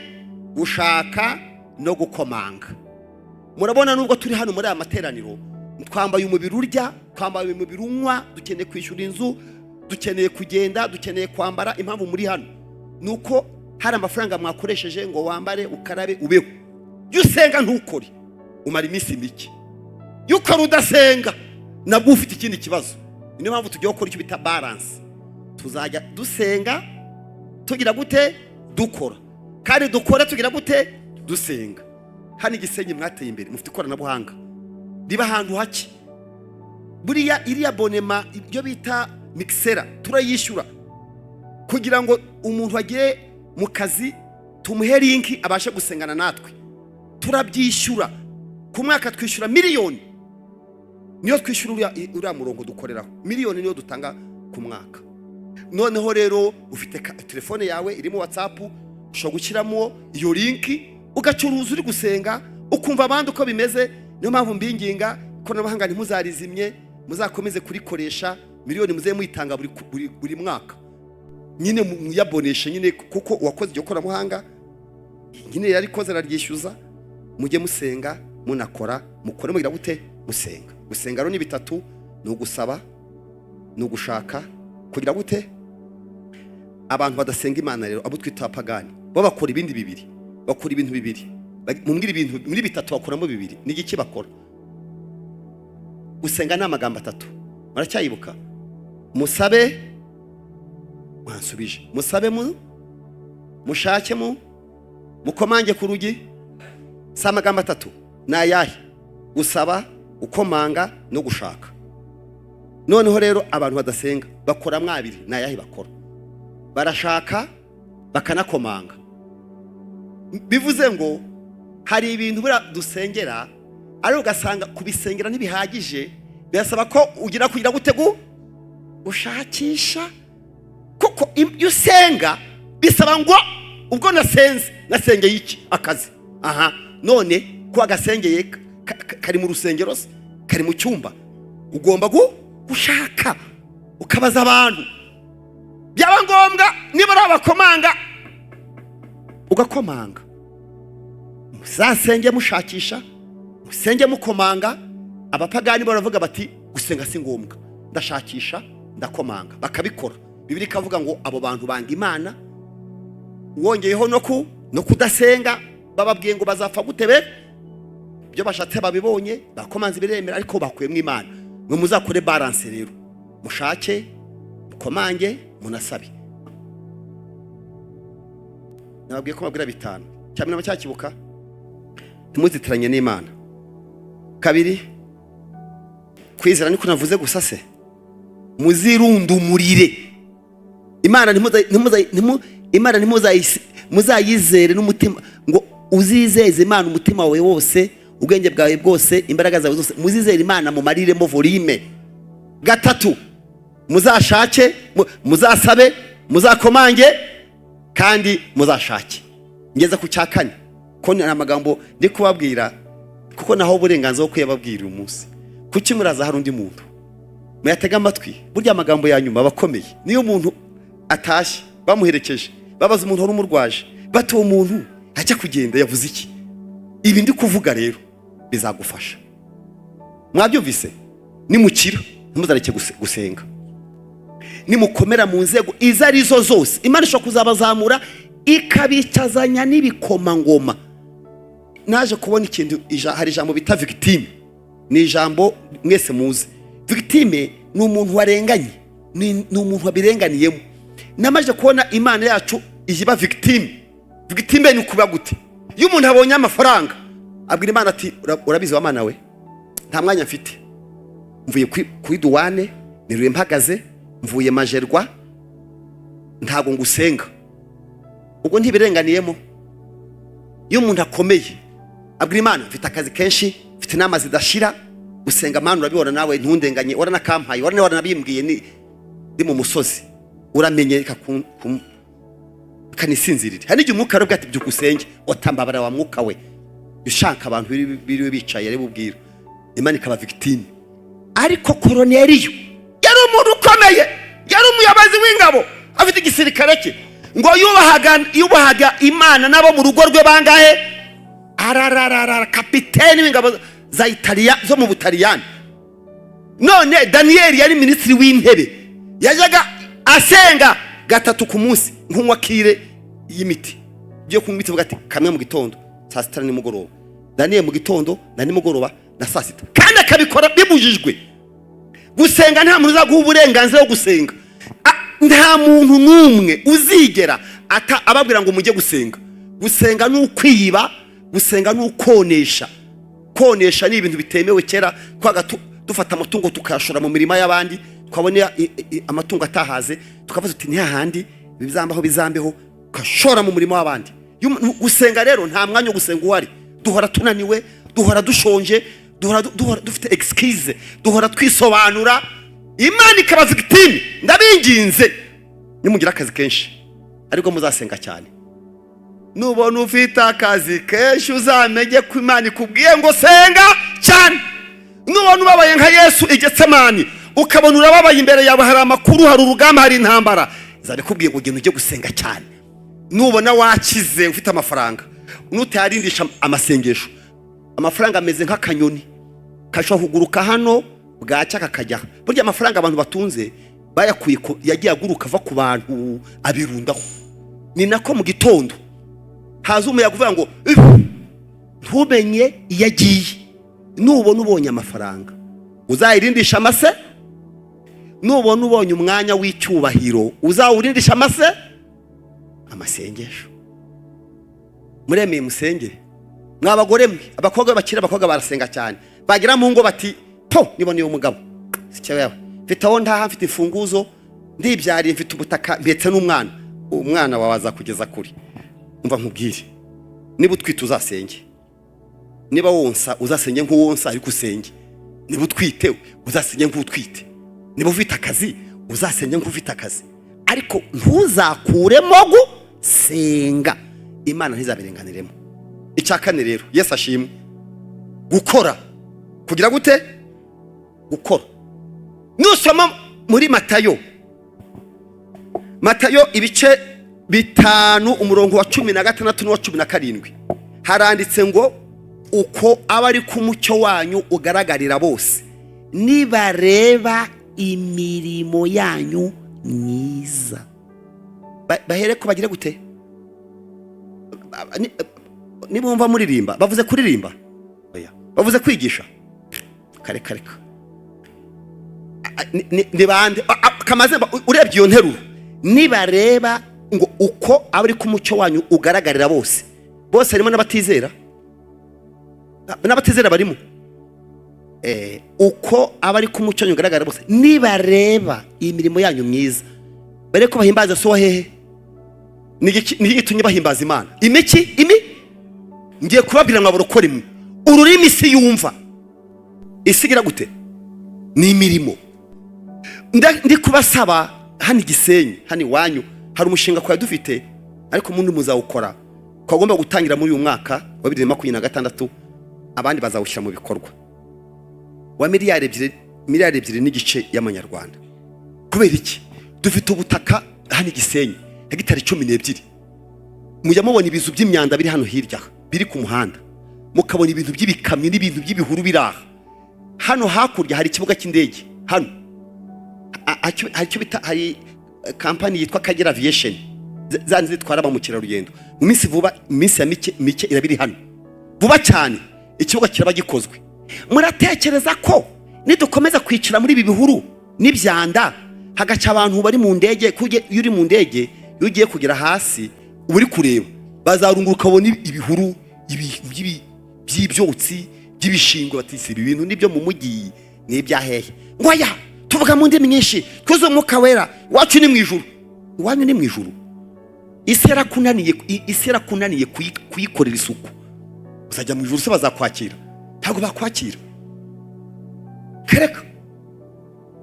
Gushaka no gukomanga. Murabona, nubwo turi hano muri aya materaniro, twambaye umubiri urya, twambaye umubiri unywa, dukeneye kwishyura inzu, dukeneye kugenda, dukeneye kwambara. Impamvu muri hano ni uko hari amafaranga mwakoresheje ngo wambare, ukarabe, ubeho. Iyo usenga ntukore, umara iminsi mike. Iyo ukora udasenga, nabwo ufite ikindi kibazo. Niyo mpamvu tugiye gukora icyo bita balance. Tuzajya dusenga tugira gute? Dukora. Kandi dukore tugira gute? Dusenga. Hano i Gisenyi mwateye imbere, mufite ikoranabuhanga riba ahantu hake. Buriya iriya abonnement, ibyo bita Mixlr, turayishyura kugira ngo umuntu agiye mu kazi tumuhe link abashe gusengana natwe. Turabyishyura ku mwaka, twishyura miliyoni, niyo twishyura uriya murongo dukoreraho. Miliyoni niyo dutanga ku mwaka. Noneho rero ufite telefone yawe irimo WhatsApp, ushobora gushyiramo iyo link, ugacuruza uri gusenga, ukumva abandi uko bimeze. Niyo mpamvu mbinginga, ikoranabuhanga ntimuzarizimye, muzakomeze kurikoresha. Miliyoni muze muyitanga buri mwaka nyine, muyaboneshe nyine, kuko uwakoze iryo koranabuhanga nyine yarikoze, araryishyuza. Mujye musenga munakora, mukore mugira gute? Musenga. Gusenga rero ni bitatu: ni ugusaba, ni ugushaka, kugira gute? Abantu badasenga Imana rero, abo twita abapagani, bo bakora ibindi bibiri, bakora ibintu bibiri. Mumbwire ibintu muri bitatu bakoramo bibiri, ni igiki bakora? Gusenga ni amagambo atatu, muracyayibuka? Musabe, mwansubije: musabe mu, mushake mu, mukomange ku rugi. Si amagambo atatu? Ni ayahe? Gusaba, gukomanga no gushaka. Noneho rero abantu badasenga bakora mwabiri. Ni ayahe bakora? Barashaka, bakanakomanga. Bivuze ngo hari ibintu buriya dusengera, ariko ugasanga kubisengera ntibihagije, birasaba ko ugira kugira gute? Gushakisha. Kuko iyo usenga bisaba ngo ubwo nasenze, nasengeye iki? Akazi. Aha none ko agasengeye kari mu rusengero se, kari mu cyumba? Ugomba gushaka, ukabaza abantu, byaba ngombwa niba ari abakomanga ugakomanga. Muzasenge mushakisha, musenge mukomanga. Abapagani baravuga bati: "Gusenga si ngombwa, ndashakisha, ndakomanga." Bakabikora. Bibiliya ikavuga ngo abo bantu banga Imana, wongeyeho no kudasenga. Bababwiye ngo bazapfa gute? Be ibyo bashatse babibonye, bakomanze biremera, ariko bakuyemo Imana. Mwe muzakore balance rero: mushake, mukomange, munasabe. Nababwiye ko babwira bitanu. Cyane cyakibuka: ntimuzitiranye n'Imana. Kabiri, kwizera niko navuze gusa se, muzirundumurire Imana. Imana muzayizere n'umutima, ngo uzizeze Imana umutima wawe wose, ubwenge bwawe bwose, imbaraga zawe zose. Muzizere Imana, mumariremo volume. Gatatu, muzashake, muzasabe, muzakomange kandi muzashake. Ngeze ku cya kane, ko ni amagambo ndi kubabwira, kuko naho uburenganzira bwo kuyababwira uyu munsi. Kuki muraza hari undi muntu muyatega amatwi? Burya amagambo ya nyuma aba akomeye. Niyo umuntu atashye. Bamuherekeje, babaza umuntu wari umurwaje bati: "Uwo muntu ajya kugenda yavuze iki?" Ibi ndi kuvuga rero bizagufasha. Mwabyumvise? Nimukira, ntimuzareke gusenga. Nimukomera mu nzego izo ari zo zose, Imana ishobora kuzabazamura ikabicazanya n'ibikomangoma. Naje kubona ikintu, hari ijambo bita victime. Ni ijambo mwese muzi. Victime ni umuntu warenganye, ni umuntu wabirenganiyemo. Namaze kubona Imana yacu iba victime. Victime ni ukuba gute? Iyo umuntu abonye amafaranga, abwira Imana ati: "Urabizi wa Mana we, nta mwanya mfite. Mvuye kuri douane, niriwe mpagaze, mvuye Magerwa, ntabwo ngusenga." Ubwo ntibirenganiyemo? Iyo umuntu akomeye, abwira Imana: "Mfite akazi kenshi, mfite inama zidashira. Gusenga, Mana, urabibona nawe, ntundenganye. Waranakampaye, waranabimbwiye ni ndi mu musozi. Uramenye, reka kanisinzirire." Hari n'igihe umwuka arabwira ati: "Byuka usenge." Otambabara wa mwuka we, ushaka abantu biriwe bicaye ari bubwira. Imana ikaba victime. Ariko Koroneliyo yari umuntu ukomeye, yari umuyobozi w'ingabo, afite igisirikare cye. Ngo yubahaga Imana n'abo mu rugo rwe bangahe? Arararara, kapiteni w'ingabo za Italiya, zo mu Butaliyani. None Daniyeli yari minisitiri w'intebe, yajyaga asenga gatatu ku munsi, nkunywa cure y'imiti. Ugiye kunywa imiti, uvuga ati: "Kamwe mu gitondo, saa sita na nimugoroba." Daniyeli mu gitondo na nimugoroba na saa sita, kandi akabikora bibujijwe. Gusenga, nta muntu uzaguha uburenganzira bwo gusenga. Nta muntu n'umwe uzigera ata ababwira ngo mujye gusenga. Gusenga ni ukwiba, gusenga ni ukonesha. Konesha ni ibintu bitemewe. Kera twaga dufata amatungo tukayashora mu mirima y'abandi, twabona amatungo atahaze, tukavuga tuti: "Ni hahandi bizambaho, bizambeho," ukashora mu murima w'abandi. Gusenga rero, nta mwanya wo gusenga uhari. Duhora tunaniwe, duhora dushonje, duhora dufite excuse, duhora twisobanura. Imana ikaba victime. Ndabinginze, nimugira akazi kenshi ariko muzasenga cyane. Nubona ufite akazi kenshi, uzamenye ko Imana ikubwiye ngo senga cyane. Nubona ubabaye nka Yesu i Getsemani, ukabona urababaye, imbere yawe hari amakuru, hari urugamba, hari intambara, izabikubwiye ngo genda ujye gusenga cyane. Nubona wakize, ufite amafaranga, nutayarindisha amasengesho, amafaranga ameze nk'akanyoni kashobora kuguruka hano, bwacya kakajya. Burya amafaranga abantu batunze bayakuye yagiye aguruka ava ku bantu abirundaho. Ni nako mu gitondo haza umuyaga uvuga ngo "Uf!" ntumenye iyo agiye. Nubona ubonye amafaranga, uzayirindisha amase. Nubona ubonye umwanya w'icyubahiro, uzawurindisha amasengesho. Muremeye musenge. Mwa bagore mwe, abakobwa bakiri abakobwa barasenga cyane, bagera mu ngo bati: "Po, niboneye umugabo, yawe mfite aho ntaha, mfite imfunguzo, ndibyariye, mfite ubutaka, mpetse n'umwana." Umwana wawe azakugeza kuri. Umva nkubwire, niba utwite uzasenge, niba wonsa uzasenge nk'uwonsa, ariko usenge. Niba utwite uzasenge nk'utwite, niba ufite akazi uzasenge nk'ufite akazi, ariko ntuzakuremo gusenga. Imana ntizabirenganiremo. Icya kane rero, Yesu ashimwe, gukora. Kugira gute? Gukora. Nusoma muri Matayo, Matayo ibice 5, umurongo wa 16 n'uwa 17, haranditse ngo: "Uko aba ari ko umucyo wanyu ugaragarira bose, nibareba imirimo yanyu myiza." Bahere ko bagire gute? Nibumva muririmba, bavuze kuririmba? Oya. Bavuze kwigisha? Kare kare ka. Ni bande? Kamaze urebye iyo nteruro, nibareba ngo uko aba ari ko umucyo wanyu ugaragarira bose. Bose harimo n'abatizera, n'abatizera barimo. Uko aba ari ko umucyo wanyu ugaragara bose, nibareba imirimo yanyu myiza, bare ko bahimbaza so wa hehe? Ni iki gitumye bahimbaza Imana? Imiki imi ngiye kubabwira ngo abarokore imwe, ururimi isi yumva, isi igira gute? Ni imirimo. Ndi kubasaba hano i Gisenyi, hano iwanyu, hari umushinga twari dufite, ariko mundi muzawukora, twagomba gutangira muri uyu mwaka wa 2026, abandi bazawushyira mu bikorwa, wa miliyari 2, miliyari 2.5 y'amanyarwanda. Kubera iki? Dufite ubutaka hano i Gisenyi. Hegitari 12. Mujya mubona ibizu by'imyanda biri hano hirya aha, biri ku muhanda, mukabona ibintu by'ibikamyo n'ibintu by'ibihuru biri aha. Hano hakurya hari ikibuga cy'indege. Hano hari icyo bita, hari kampani yitwa Kagera Aviation, za zitwara ba mukerarugendo. Mu minsi vuba, mu minsi ya mike mike iraba iri hano vuba cyane, ikibuga kiraba gikozwe. Muratekereza ko nidukomeza kwicara muri ibi bihuru n'ibyanda, hagaca abantu bari mu ndege, iyo uri mu ndege, iyo ugiye kugera hasi uba uri kureba, bazarunguruka ukabona ibihuru by'ibyotsi by'ibishingwe, bati: "Si ibi bintu nibyo mu mujyi, ni ibya hehe?" Ngo aya tuvuga mu ndimi nyinshi, twuzuye Umwuka Wera, iwacu ni mu ijuru. Iwanyu ni mu ijuru? Isi yarakunaniye, isi yarakunaniye kuyikorera isuku, uzajya mu ijuru se bazakwakira? Ntabwo bakwakira, kereka.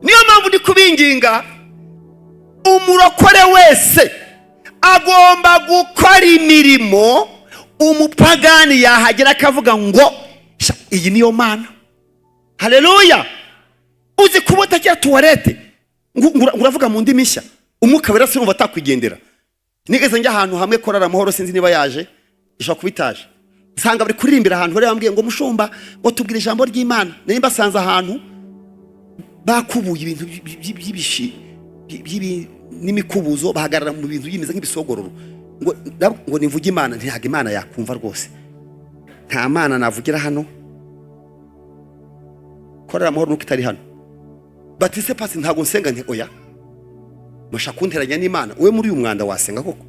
Niyo mpamvu ndi kubinginga, umurokore wese agomba gukora imirimo umupagani yahagera akavuga ngo: "Sha, iyi niyo Mana." Haleluya! Uzi kuba utagira toilette, ngo uravuga mu ndimi nshya, Umwuka Wera sinumva atakwigendera. Nigeze njya ahantu hamwe, korara Amahoro, sinzi niba yaje, ishobora kuba itaje, nsanga bari kuririmbira ahantu bari bambwiye ngo: "Mushumba," ngo, "tubwire ijambo ry'Imana." Nari mbasanze ahantu bakubuye ibintu by'ibishi n'imikubuzo, bahagarara mu bintu bimeze nk'ibisogororo, ngo nivuge Imana. Ntabwo Imana yakumva rwose, nta Mana navugira hano. Korera Amahoro nuko itari hano. Bati: "Se pasi, ntabwo nsenga?" Nti: "Oya, mushaka kunteranya n'Imana? Wowe muri uyu mwanda wasenga koko?"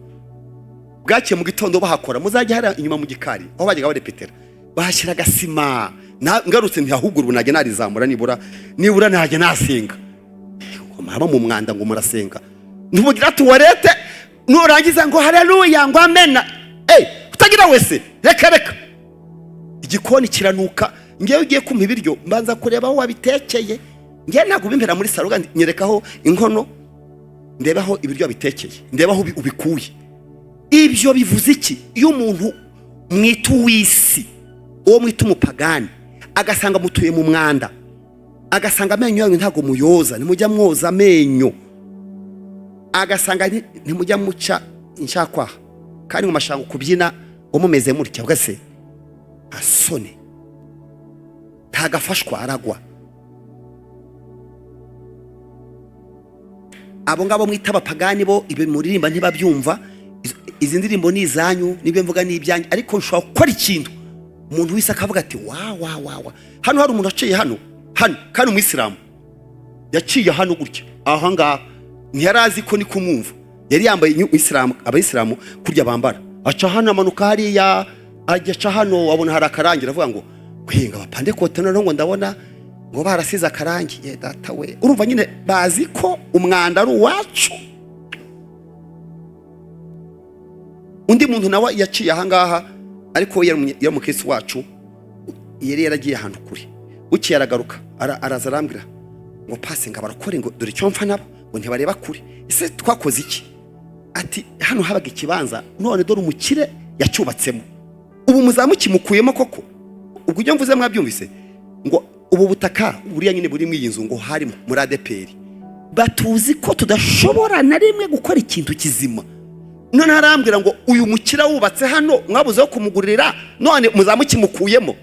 Bwakiye mu gitondo bahakora, muzajya hariya inyuma mu gikari aho bajyaga barepetera, bahashyira agasima. Ngarutse nti: "Ahubwo ubu najya narizamura, nibura nibura najya nasenga." Ngo muraba mu mwanda, ngo murasenga, ntimugira toilette, nurangiza ngo haleluya, ngo amena. Utagira wese, reka reka. Igikoni kiranuka. Ngewe ugiye kumpa ibiryo mbanza kureba aho wabitekeye. Ngewe ntabwo ubimpera muri salo, nyerekaho inkono, ndebe aho ibiryo wabitekeye, ndebe aho ubikuye. Ibyo bivuze iki? Iyo umuntu mwita uw'isi, uwo mwita umupagani, agasanga mutuye mu mwanda, agasanga amenyo yanyu ntabwo muyoza, ntimujya mwoza amenyo, agasanga ntimujya muca inshakwaha, kandi mu mashango kubyina ngo mumeze mutya, ugase asone ntagafashwa, aragwa. Abo ngabo mwita abapagani bo, ibi muririmba ntibabyumva. Izi ndirimbo ni izanyu, n'ibyo mvuga ni ibyanyu, ariko nshobora gukora ikintu umuntu wese akavuga ati: "Wa wa wa wa!" Hano hari umuntu waciye hano hano, kandi umuyisilamu yaciye hano gutya aha ngaha, ntiyari azi ko ni kumwumva. Yari yambaye isilamu, abayisilamu kurya bambara, aca hano, amanuka hariya, ajya aca hano, abona hari akarangi, aravuga ngo: "Guhinga abapandekote noneho," ngo, "ndabona ngo barasize akarangi." Ye data we! Urumva nyine bazi ko umwanda ari uwacu. Undi muntu nawe yaciye aha ngaha, ariko we yari umukirisitu wacu, yari yaragiye ahantu kure. Bukeye aragaruka, araza arambwira ngo: "Pasi," ngo, "abarakore," ngo, "dore icyo mpfa nabo," ngo, "ntibareba kure. Ese twakoze iki?" Ati: "Hano habaga ikibanza, none dore umukire yacyubatsemo, ubu muzaba mukimukuyemo koko?" Ubwo ibyo mvuze mwabyumvise, ngo ubu butaka buriya nyine buri muri iyi nzu, ngo hari muri ADEPR. Batuzi ko tudashobora na rimwe gukora ikintu kizima. None arambwira ngo: "Uyu mukire wubatse hano, mwabuze wo kumugurira, none muzaba mukimukuyemo."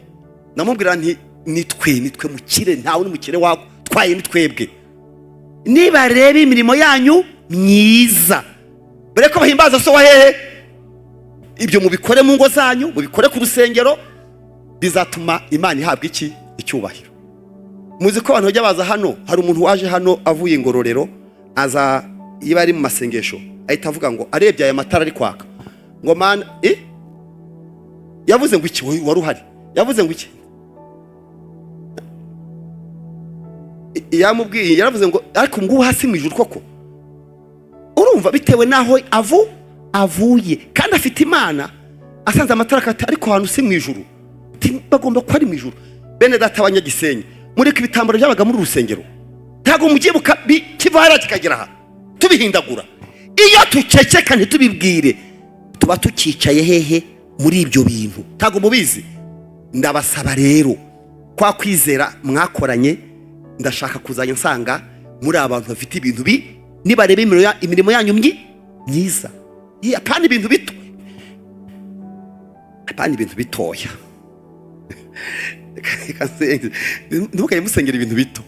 Namubwira nti: Nitwe mukire, ntawe n'umukire wako twaye, ni twebwe. Nibareba imirimo yanyu myiza, bare ko bahimbaza so wa hehe. Ibyo mubikore mu ngo zanyu, mubikore ku rusengero, bizatuma Imana ihabwa iki? Icyubahiro. Muzi ko abantu bajya baza hano. Hari umuntu waje hano avuye Ingororero, aza iyo ari mu masengesho, ahita avuga ngo arebye aya matara ari kwaka, ngo: "Mana!" Yavuze ngo iki? Wowe wari uhari, yavuze ngo iki? Yamubwiye, yaravuze ngo: "Ariko ngubu hasi mu ijuru koko?" Urumva bitewe n'aho avuye, kandi afite Imana, asanze amatara akati: "Ariko ahantu si mu ijuru?" Ati: "Bagomba kuba ari mu ijuru." Bene data abanyagisenyi, mureka ibitambaro byabaga muri uru rusengero, ntabwo mubyibuka, kiva hariya kikagera aha, tubihindagura. Iyo tuceceka ntitubibwire, tuba tukicaye hehe muri ibyo bintu? Ntabwo mubizi. Ndabasaba rero, kwa kwizera mwakoranye, ndashaka kuzajya nsanga muri abantu bafite ibintu bi nibareba imirimo yanyu myiza. Apana ibintu bito, apana ibintu bitoya. Reka nsenge. Ntimukajye musengera ibintu bito,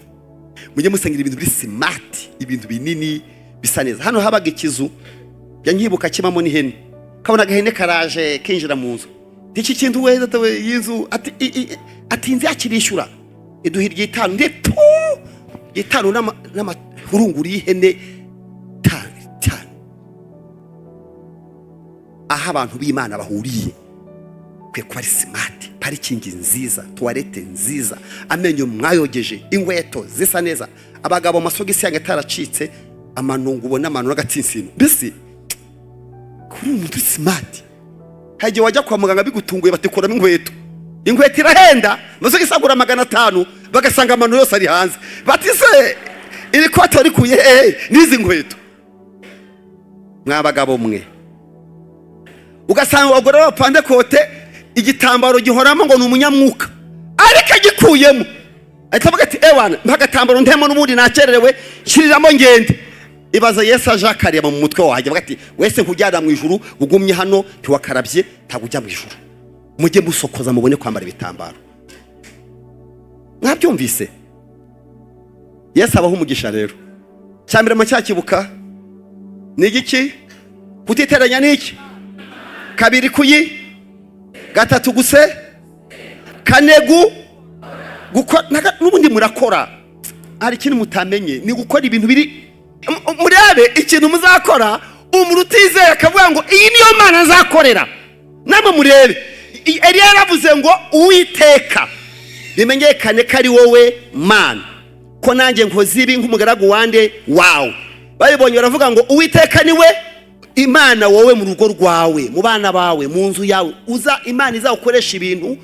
mujye musengera ibintu biri smart, ibintu binini bisa neza. Hano habaga ikizu njya nkibuka kibamo n'ihene. Kabona agahene karaje kinjira mu nzu. Iki kintu we data we, y'inzu ati ati inzu yacu irishyura, iduha iry'itanu ndetse itanu n'amahurunguru y'ihene tanu tanu. Aho abantu b'Imana bahuriye kwiye kuba ari smart, parking nziza, toilette nziza, amenyo mwayogeje, inkweto zisa neza, abagabo amasogisi yanyu ataracitse, amanungu ubona amano n'agatsinsino. Mbese kuri umuntu uri smart, hari igihe wajya kwa muganga bigutunguye, batikuramo inkweto. Inkweto irahenda, amasogisi agura 500, bagasanga amano yose ari hanze, bati: "Se iri kote warikuye hehe n'izi nkweto?" Mwa bagabo mwe, ugasanga abagore b'abapandekote igitambaro gihoramo ngo ni umunyamwuka, ariko agikuyemo ahita avuga ati: "Ewana, mpa agatambaro ntemo, n'ubundi nakererewe, shyiriramo ngende." Ibaza Yesu aje akareba mu mutwe wanjye, avuga ati: "Wese nkujyana mu ijuru ugumye hano ntiwakarabye, ntabwo ujya mu ijuru." Mujye musokoza mubone kwambara ibitambaro. Mwabyumvise? Yesu abaho umugisha. Rero cya mbere mucyakibuka ni igiki? Kutiteranya ni iki? Kabiri, kuyi. Gatatu, guse. Kane, gukora. N'ubundi murakora. Hari ikintu mutamenye, ni gukora ibintu biri murebe ikintu muzakora, umuntu utizeye akavuga ngo: "Iyi niyo Mana nzakorera." Namwe murebe. Eliya yaravuze ngo: "Uwiteka, bimenyekane ko ari wowe Mana, ko nanjye nkoze ibi nk'umugaragu wande wawe." Babibonye baravuga ngo: "Uwiteka niwe Imana." Wowe mu rugo rwawe, mu bana bawe, mu nzu yawe, uza Imana izagukoresha ibintu,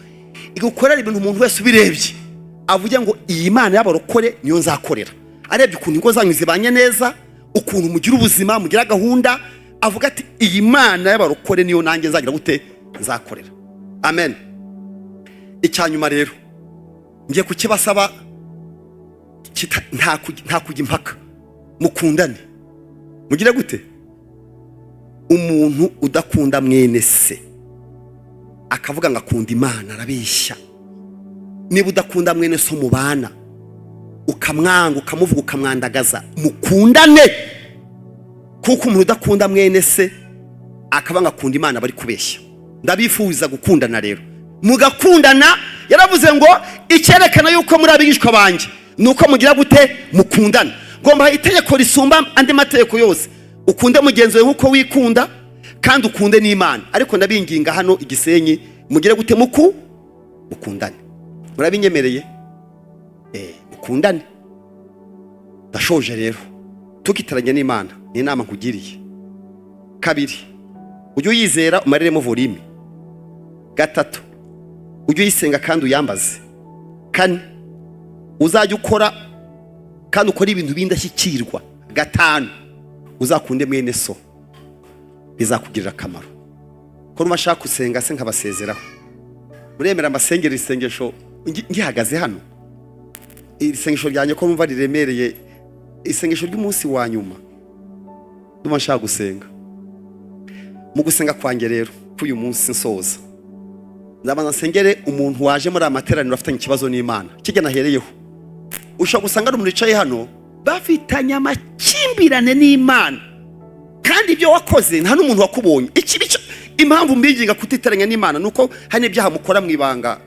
igukorera ibintu, umuntu wese ubirebye avuge ngo: "Iyi Mana y'abarokore niyo nzakorera." Arebye ukuntu ingo zanyu zibanye neza, ukuntu mugira ubuzima, mugira gahunda, avuga ati: "Iyi Mana y'abarokore niyo nanjye nzagira gute? Nzakorera." Amen. Icya nyuma rero ngiye kukibasaba, nta kujya impaka. Mukundane. Mugire gute? Umuntu udakunda mwene se akavuga ngo akunda Imana arabeshya. Niba udakunda mwene so mubana, ukamwanga, ukamuvuga, ukamwandagaza, mukundane, kuko umuntu udakunda mwene se akaba ngo akunda Imana bari kubeshya. Ndabifuza gukundana rero, mugakundana. Yaravuze ngo: "Icyerekana yuko muri abigishwa banjye ni uko mugira gute? Mukundana." Ngomba itegeko risumba andi mategeko yose: ukunde mugenzi wawe nk'uko wikunda, kandi ukunde n'Imana. Ariko ndabinginga hano igisenyi, mugire gute? Mukundane. Murabinyemereye? Mukundane. Ndashoje rero. Tukitaranye n'Imana ni inama nkugiriye. Kabiri, ujye uyizera umariremo volume. Gatatu, ujye uyisenga kandi uyambaze. Kane, uzajya ukora kandi ukora ibintu b'indashyikirwa. Gatanu, uzakunde mwene so, bizakugirira akamaro. Ko nuba ashaka gusenga se nkabasezeraho, muremera amasengero isengesho ngihagaze hano? Iri sengesho ryanjye ko numva riremereye, isengesho ry'umunsi wa nyuma, ndumva nshaka gusenga. Mu gusenga kwanjye rero k'uyu munsi nsoza, nzabanza nsengere umuntu waje muri aya materaniro afitanye ikibazo n'Imana. Kijya nahereyeho, ushobora gusanga ari umuntu wicaye hano bafitanye amakimbirane n'Imana, kandi ibyo wakoze nta n'umuntu wakubonye. Ikibi impamvu mbinginga kutiteranya n'Imana ni uko hari n'ibyaha mukora mu ibanga,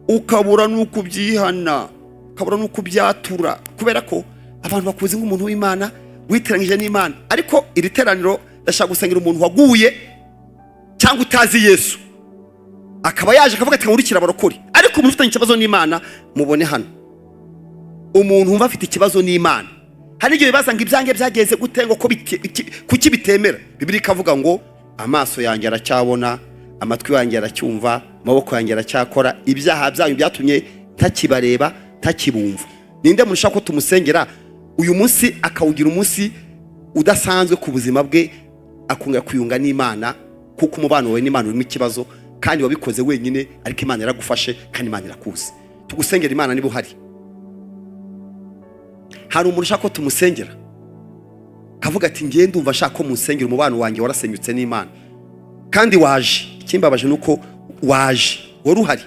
ukabura n'uko ubyihana, ukabura n'uko ubyatura, kubera ko abantu bakuzi nk'umuntu w'Imana witeranyije n'Imana. Ariko iri teraniro ndashaka gusengera umuntu waguye cyangwa utazi Yesu, akaba yaje akavuga ati: "Nkurikira abarokore." Ariko umuntu ufitanye ikibazo n'Imana mubone hano, umuntu wumva afite ikibazo n'Imana. Hari igihe bibaza ngo: "Ibyanjye byagenze gute?" Ngo ko kuki bitemera? Bibiliya ikavuga ngo: "Amaso yanjye aracyabona, amatwi yanjye aracyumva, amaboko yanjye aracyakora. Ibyaha byanyu byatumye ntakibareba, ntakibumva." Ninde muntu ushaka ko tumusengera uyu munsi, akawugira umunsi udasanzwe ku buzima bwe, akongera kwiyunga n'Imana? Kuko umubano wawe n'Imana urimo ikibazo, kandi wabikoze wenyine, ariko Imana yaragufashe kandi Imana irakuzi. Tugusengera Imana niba uhari. Hari umuntu ushaka ko tumusengera? Kavuga ati: "Ngiye, ndumva ashaka ko munsengera, umubano wanjye warasenyutse n'Imana." Kandi waje, ikimbabaje ni uko waje wari uhari.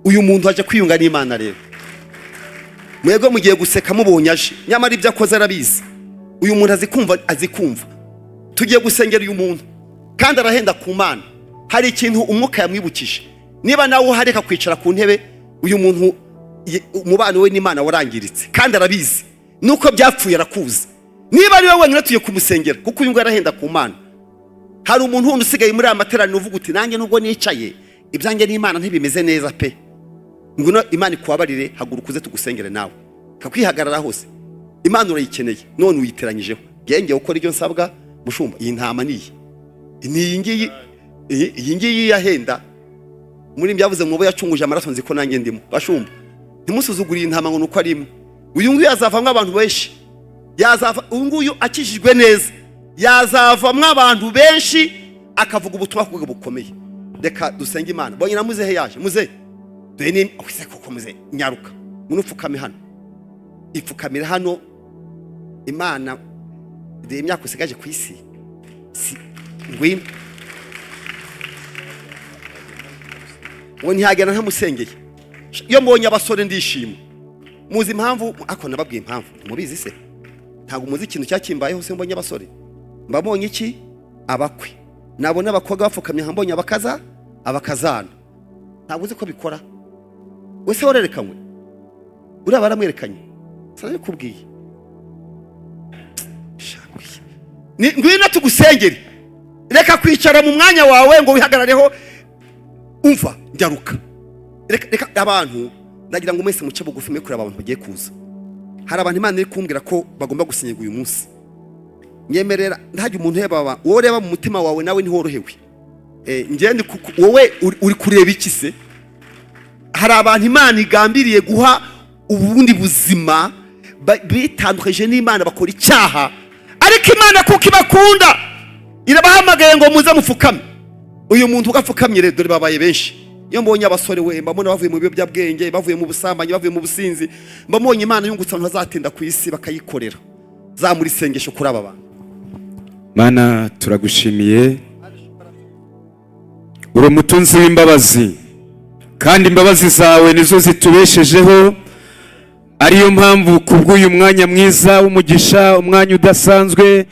Uyu muntu aje kwiyunga n'Imana. Rero mwebwe mugiye guseka mubonye aje, nyamara ibyo akoze arabizi. Uyu muntu azi kumva, azi kumva. Tugiye gusengera uyu muntu kandi arahenda ku Mana. Hari ikintu umwuka yamwibukije. Niba nawe uhari, kwicara ku ntebe. Uyu muntu umubano we n'Imana warangiritse kandi arabizi nuko byapfuye, arakuzi. Niba ari we wenyine, tugiye kumusengera kuko uyu nguyu arahenda ku Mana. Hari umuntu wundi usigaye muri aya materaniro uvuga uti: "Nanjye nubwo nicaye, ibyanjye n'Imana ntibimeze neza pe"? Ngwino Imana ikubabarire. Haguruka uze tugusengere nawe. Kakwihagarara hose. Imana urayikeneye, none uyiteranyijeho. Ngenge ukora ibyo nsabwa. Mushumba, iyi ntama ni iyi, ni iyi ngiyi, iyi ngiyi yahenda muri byavuze mu bo yacunguje amaraso. Nzi ko nanjye ndimo. Bashumba, ntimusuzugure iyi ntama ngo nuko ari imwe. Uyu nguyu yazavamo abantu benshi, yazava. Uyu nguyu akijijwe neza yazavamo abantu benshi, akavuga ubutumwa ku rwego bukomeye. Reka dusenge Imana. Bonye na muzehe yaje. Muzehe, dore ni ese koko. Muzehe, nyaruka muno, upfukame hano, ipfukamire hano. Imana, dore imyaka usigaje ku isi. Si ngwino ngo ntihagera ntamusengeye. Iyo mbonye abasore ndishima. Muzi impamvu? Ako nababwiye impamvu, ntimubizi se? Ntabwo muzi ikintu cyakimbayeho se? Mbonye abasore mbabonye iki? Abakwe. Nabona abakobwa bapfukamye nkambonye abakaza, abakazana. Ntabwo uzi ko bikora. Wese warerekanywe, uriya baramwerekanye, sinabikubwiye. Ngwino tugusengere. Reka kwicara mu mwanya wawe ngo wihagarareho. Umva, njyaruka. Reka abantu, ndagira ngo mwese muce bugufi, mwe kureba abantu bagiye kuza. Hari abantu Imana iri kumbwira ko bagomba gusenyerwa uyu munsi. Nyemerera ntajya umuntu ureba, wowe ureba mu mutima wawe, nawe ntiworohewe. Ngende wowe uri kureba iki se? Hari abantu Imana igambiriye guha ubundi buzima, bitandukanyije n'Imana, bakora icyaha, ariko Imana kuko ibakunda irabahamagaye ngo muze mupfukame. Uyu muntu ugapfukamye rero, dore babaye benshi. Iyo mbonye abasore we, mbabona bavuye mu biyobyabwenge, bavuye mu busambanyi, bavuye mu businzi, mbabonye Imana yungutse abantu bazatinda ku isi bakayikorera. Zamura isengesho kuri aba bantu. Mana, turagushimiye. Uri umutunzi w'imbabazi kandi imbabazi zawe nizo zitubeshejeho. Ariyo mpamvu kubw'uyu mwanya mwiza w'umugisha, umwanya udasanzwe,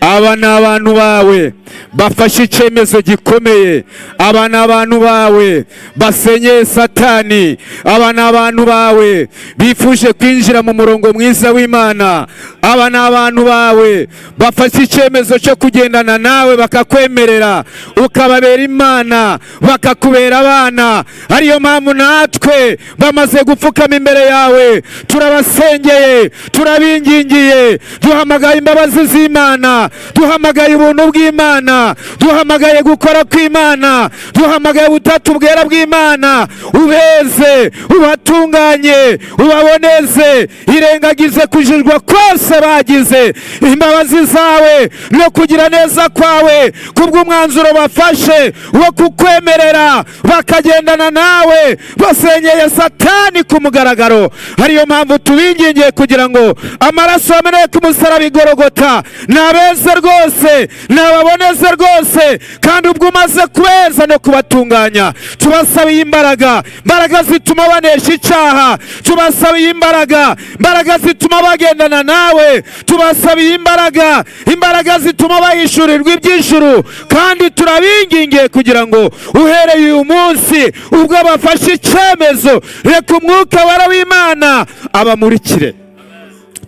aba ni abantu bawe bafashe icyemezo gikomeye. Aba ni abantu bawe basenyeye Satani. Aba ni abantu bawe bifuje kwinjira mu murongo mwiza w'Imana. Aba ni abantu bawe bafashe icyemezo cyo kugendana nawe, bakakwemerera ukababera Imana, bakakubera abana. Ariyo mpamvu natwe bamaze gupfukama imbere yawe, turabasengeye, turabingingiye, duhamagaye imbabazi z'Imana, duhamagaye ubuntu bw'Imana, duhamagaye gukora kw'Imana, duhamagaye ubutatu bwera bw'Imana. Ubeze, ubatunganye, ubaboneze, irengagize kujijwa kose bagize. Imbabazi zawe no kugira neza kwawe kubw'umwanzuro bafashe wo kukwemerera bakagendana nawe, basenyeye Satani ku mugaragaro. Ariyo mpamvu tubingingiye kugira ngo amaraso yameneye ku musaraba igorogota nabeze rwose, nababoneze rwose. Kandi ubwo umaze kubeza no kubatunganya, tubasabiye imbaraga, imbaraga zituma banesha icyaha. Tubasabiye imbaraga, imbaraga zituma bagendana nawe. Tubasabiye imbaraga, imbaraga zituma bahishurirwa iby'ijuru. Kandi turabingingiye kugira ngo uhereye uyu munsi, ubwo bafashe icyemezo, reka Umwuka Wera w'Imana abamurikire.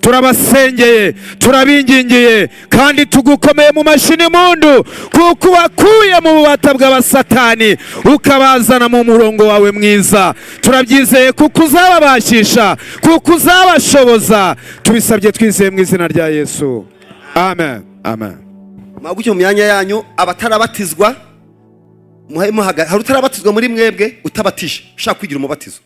Turabasengeye, turabingingiye kandi tugukomeye mu mashini mundu, kuko wakuye mu bubata bw'abasatani ukabazana mu murongo wawe mwiza. Turabyizeye kuko uzababashisha, kuko uzabashoboza. Tubisabye twizeye mu izina rya Yesu, amen, amen. Muhaguke mu myanya yanyu. Abatarabatizwa muhaye muhaga. Hari utarabatizwa muri mwebwe, utabatije, ushaka kwigira umubatizo?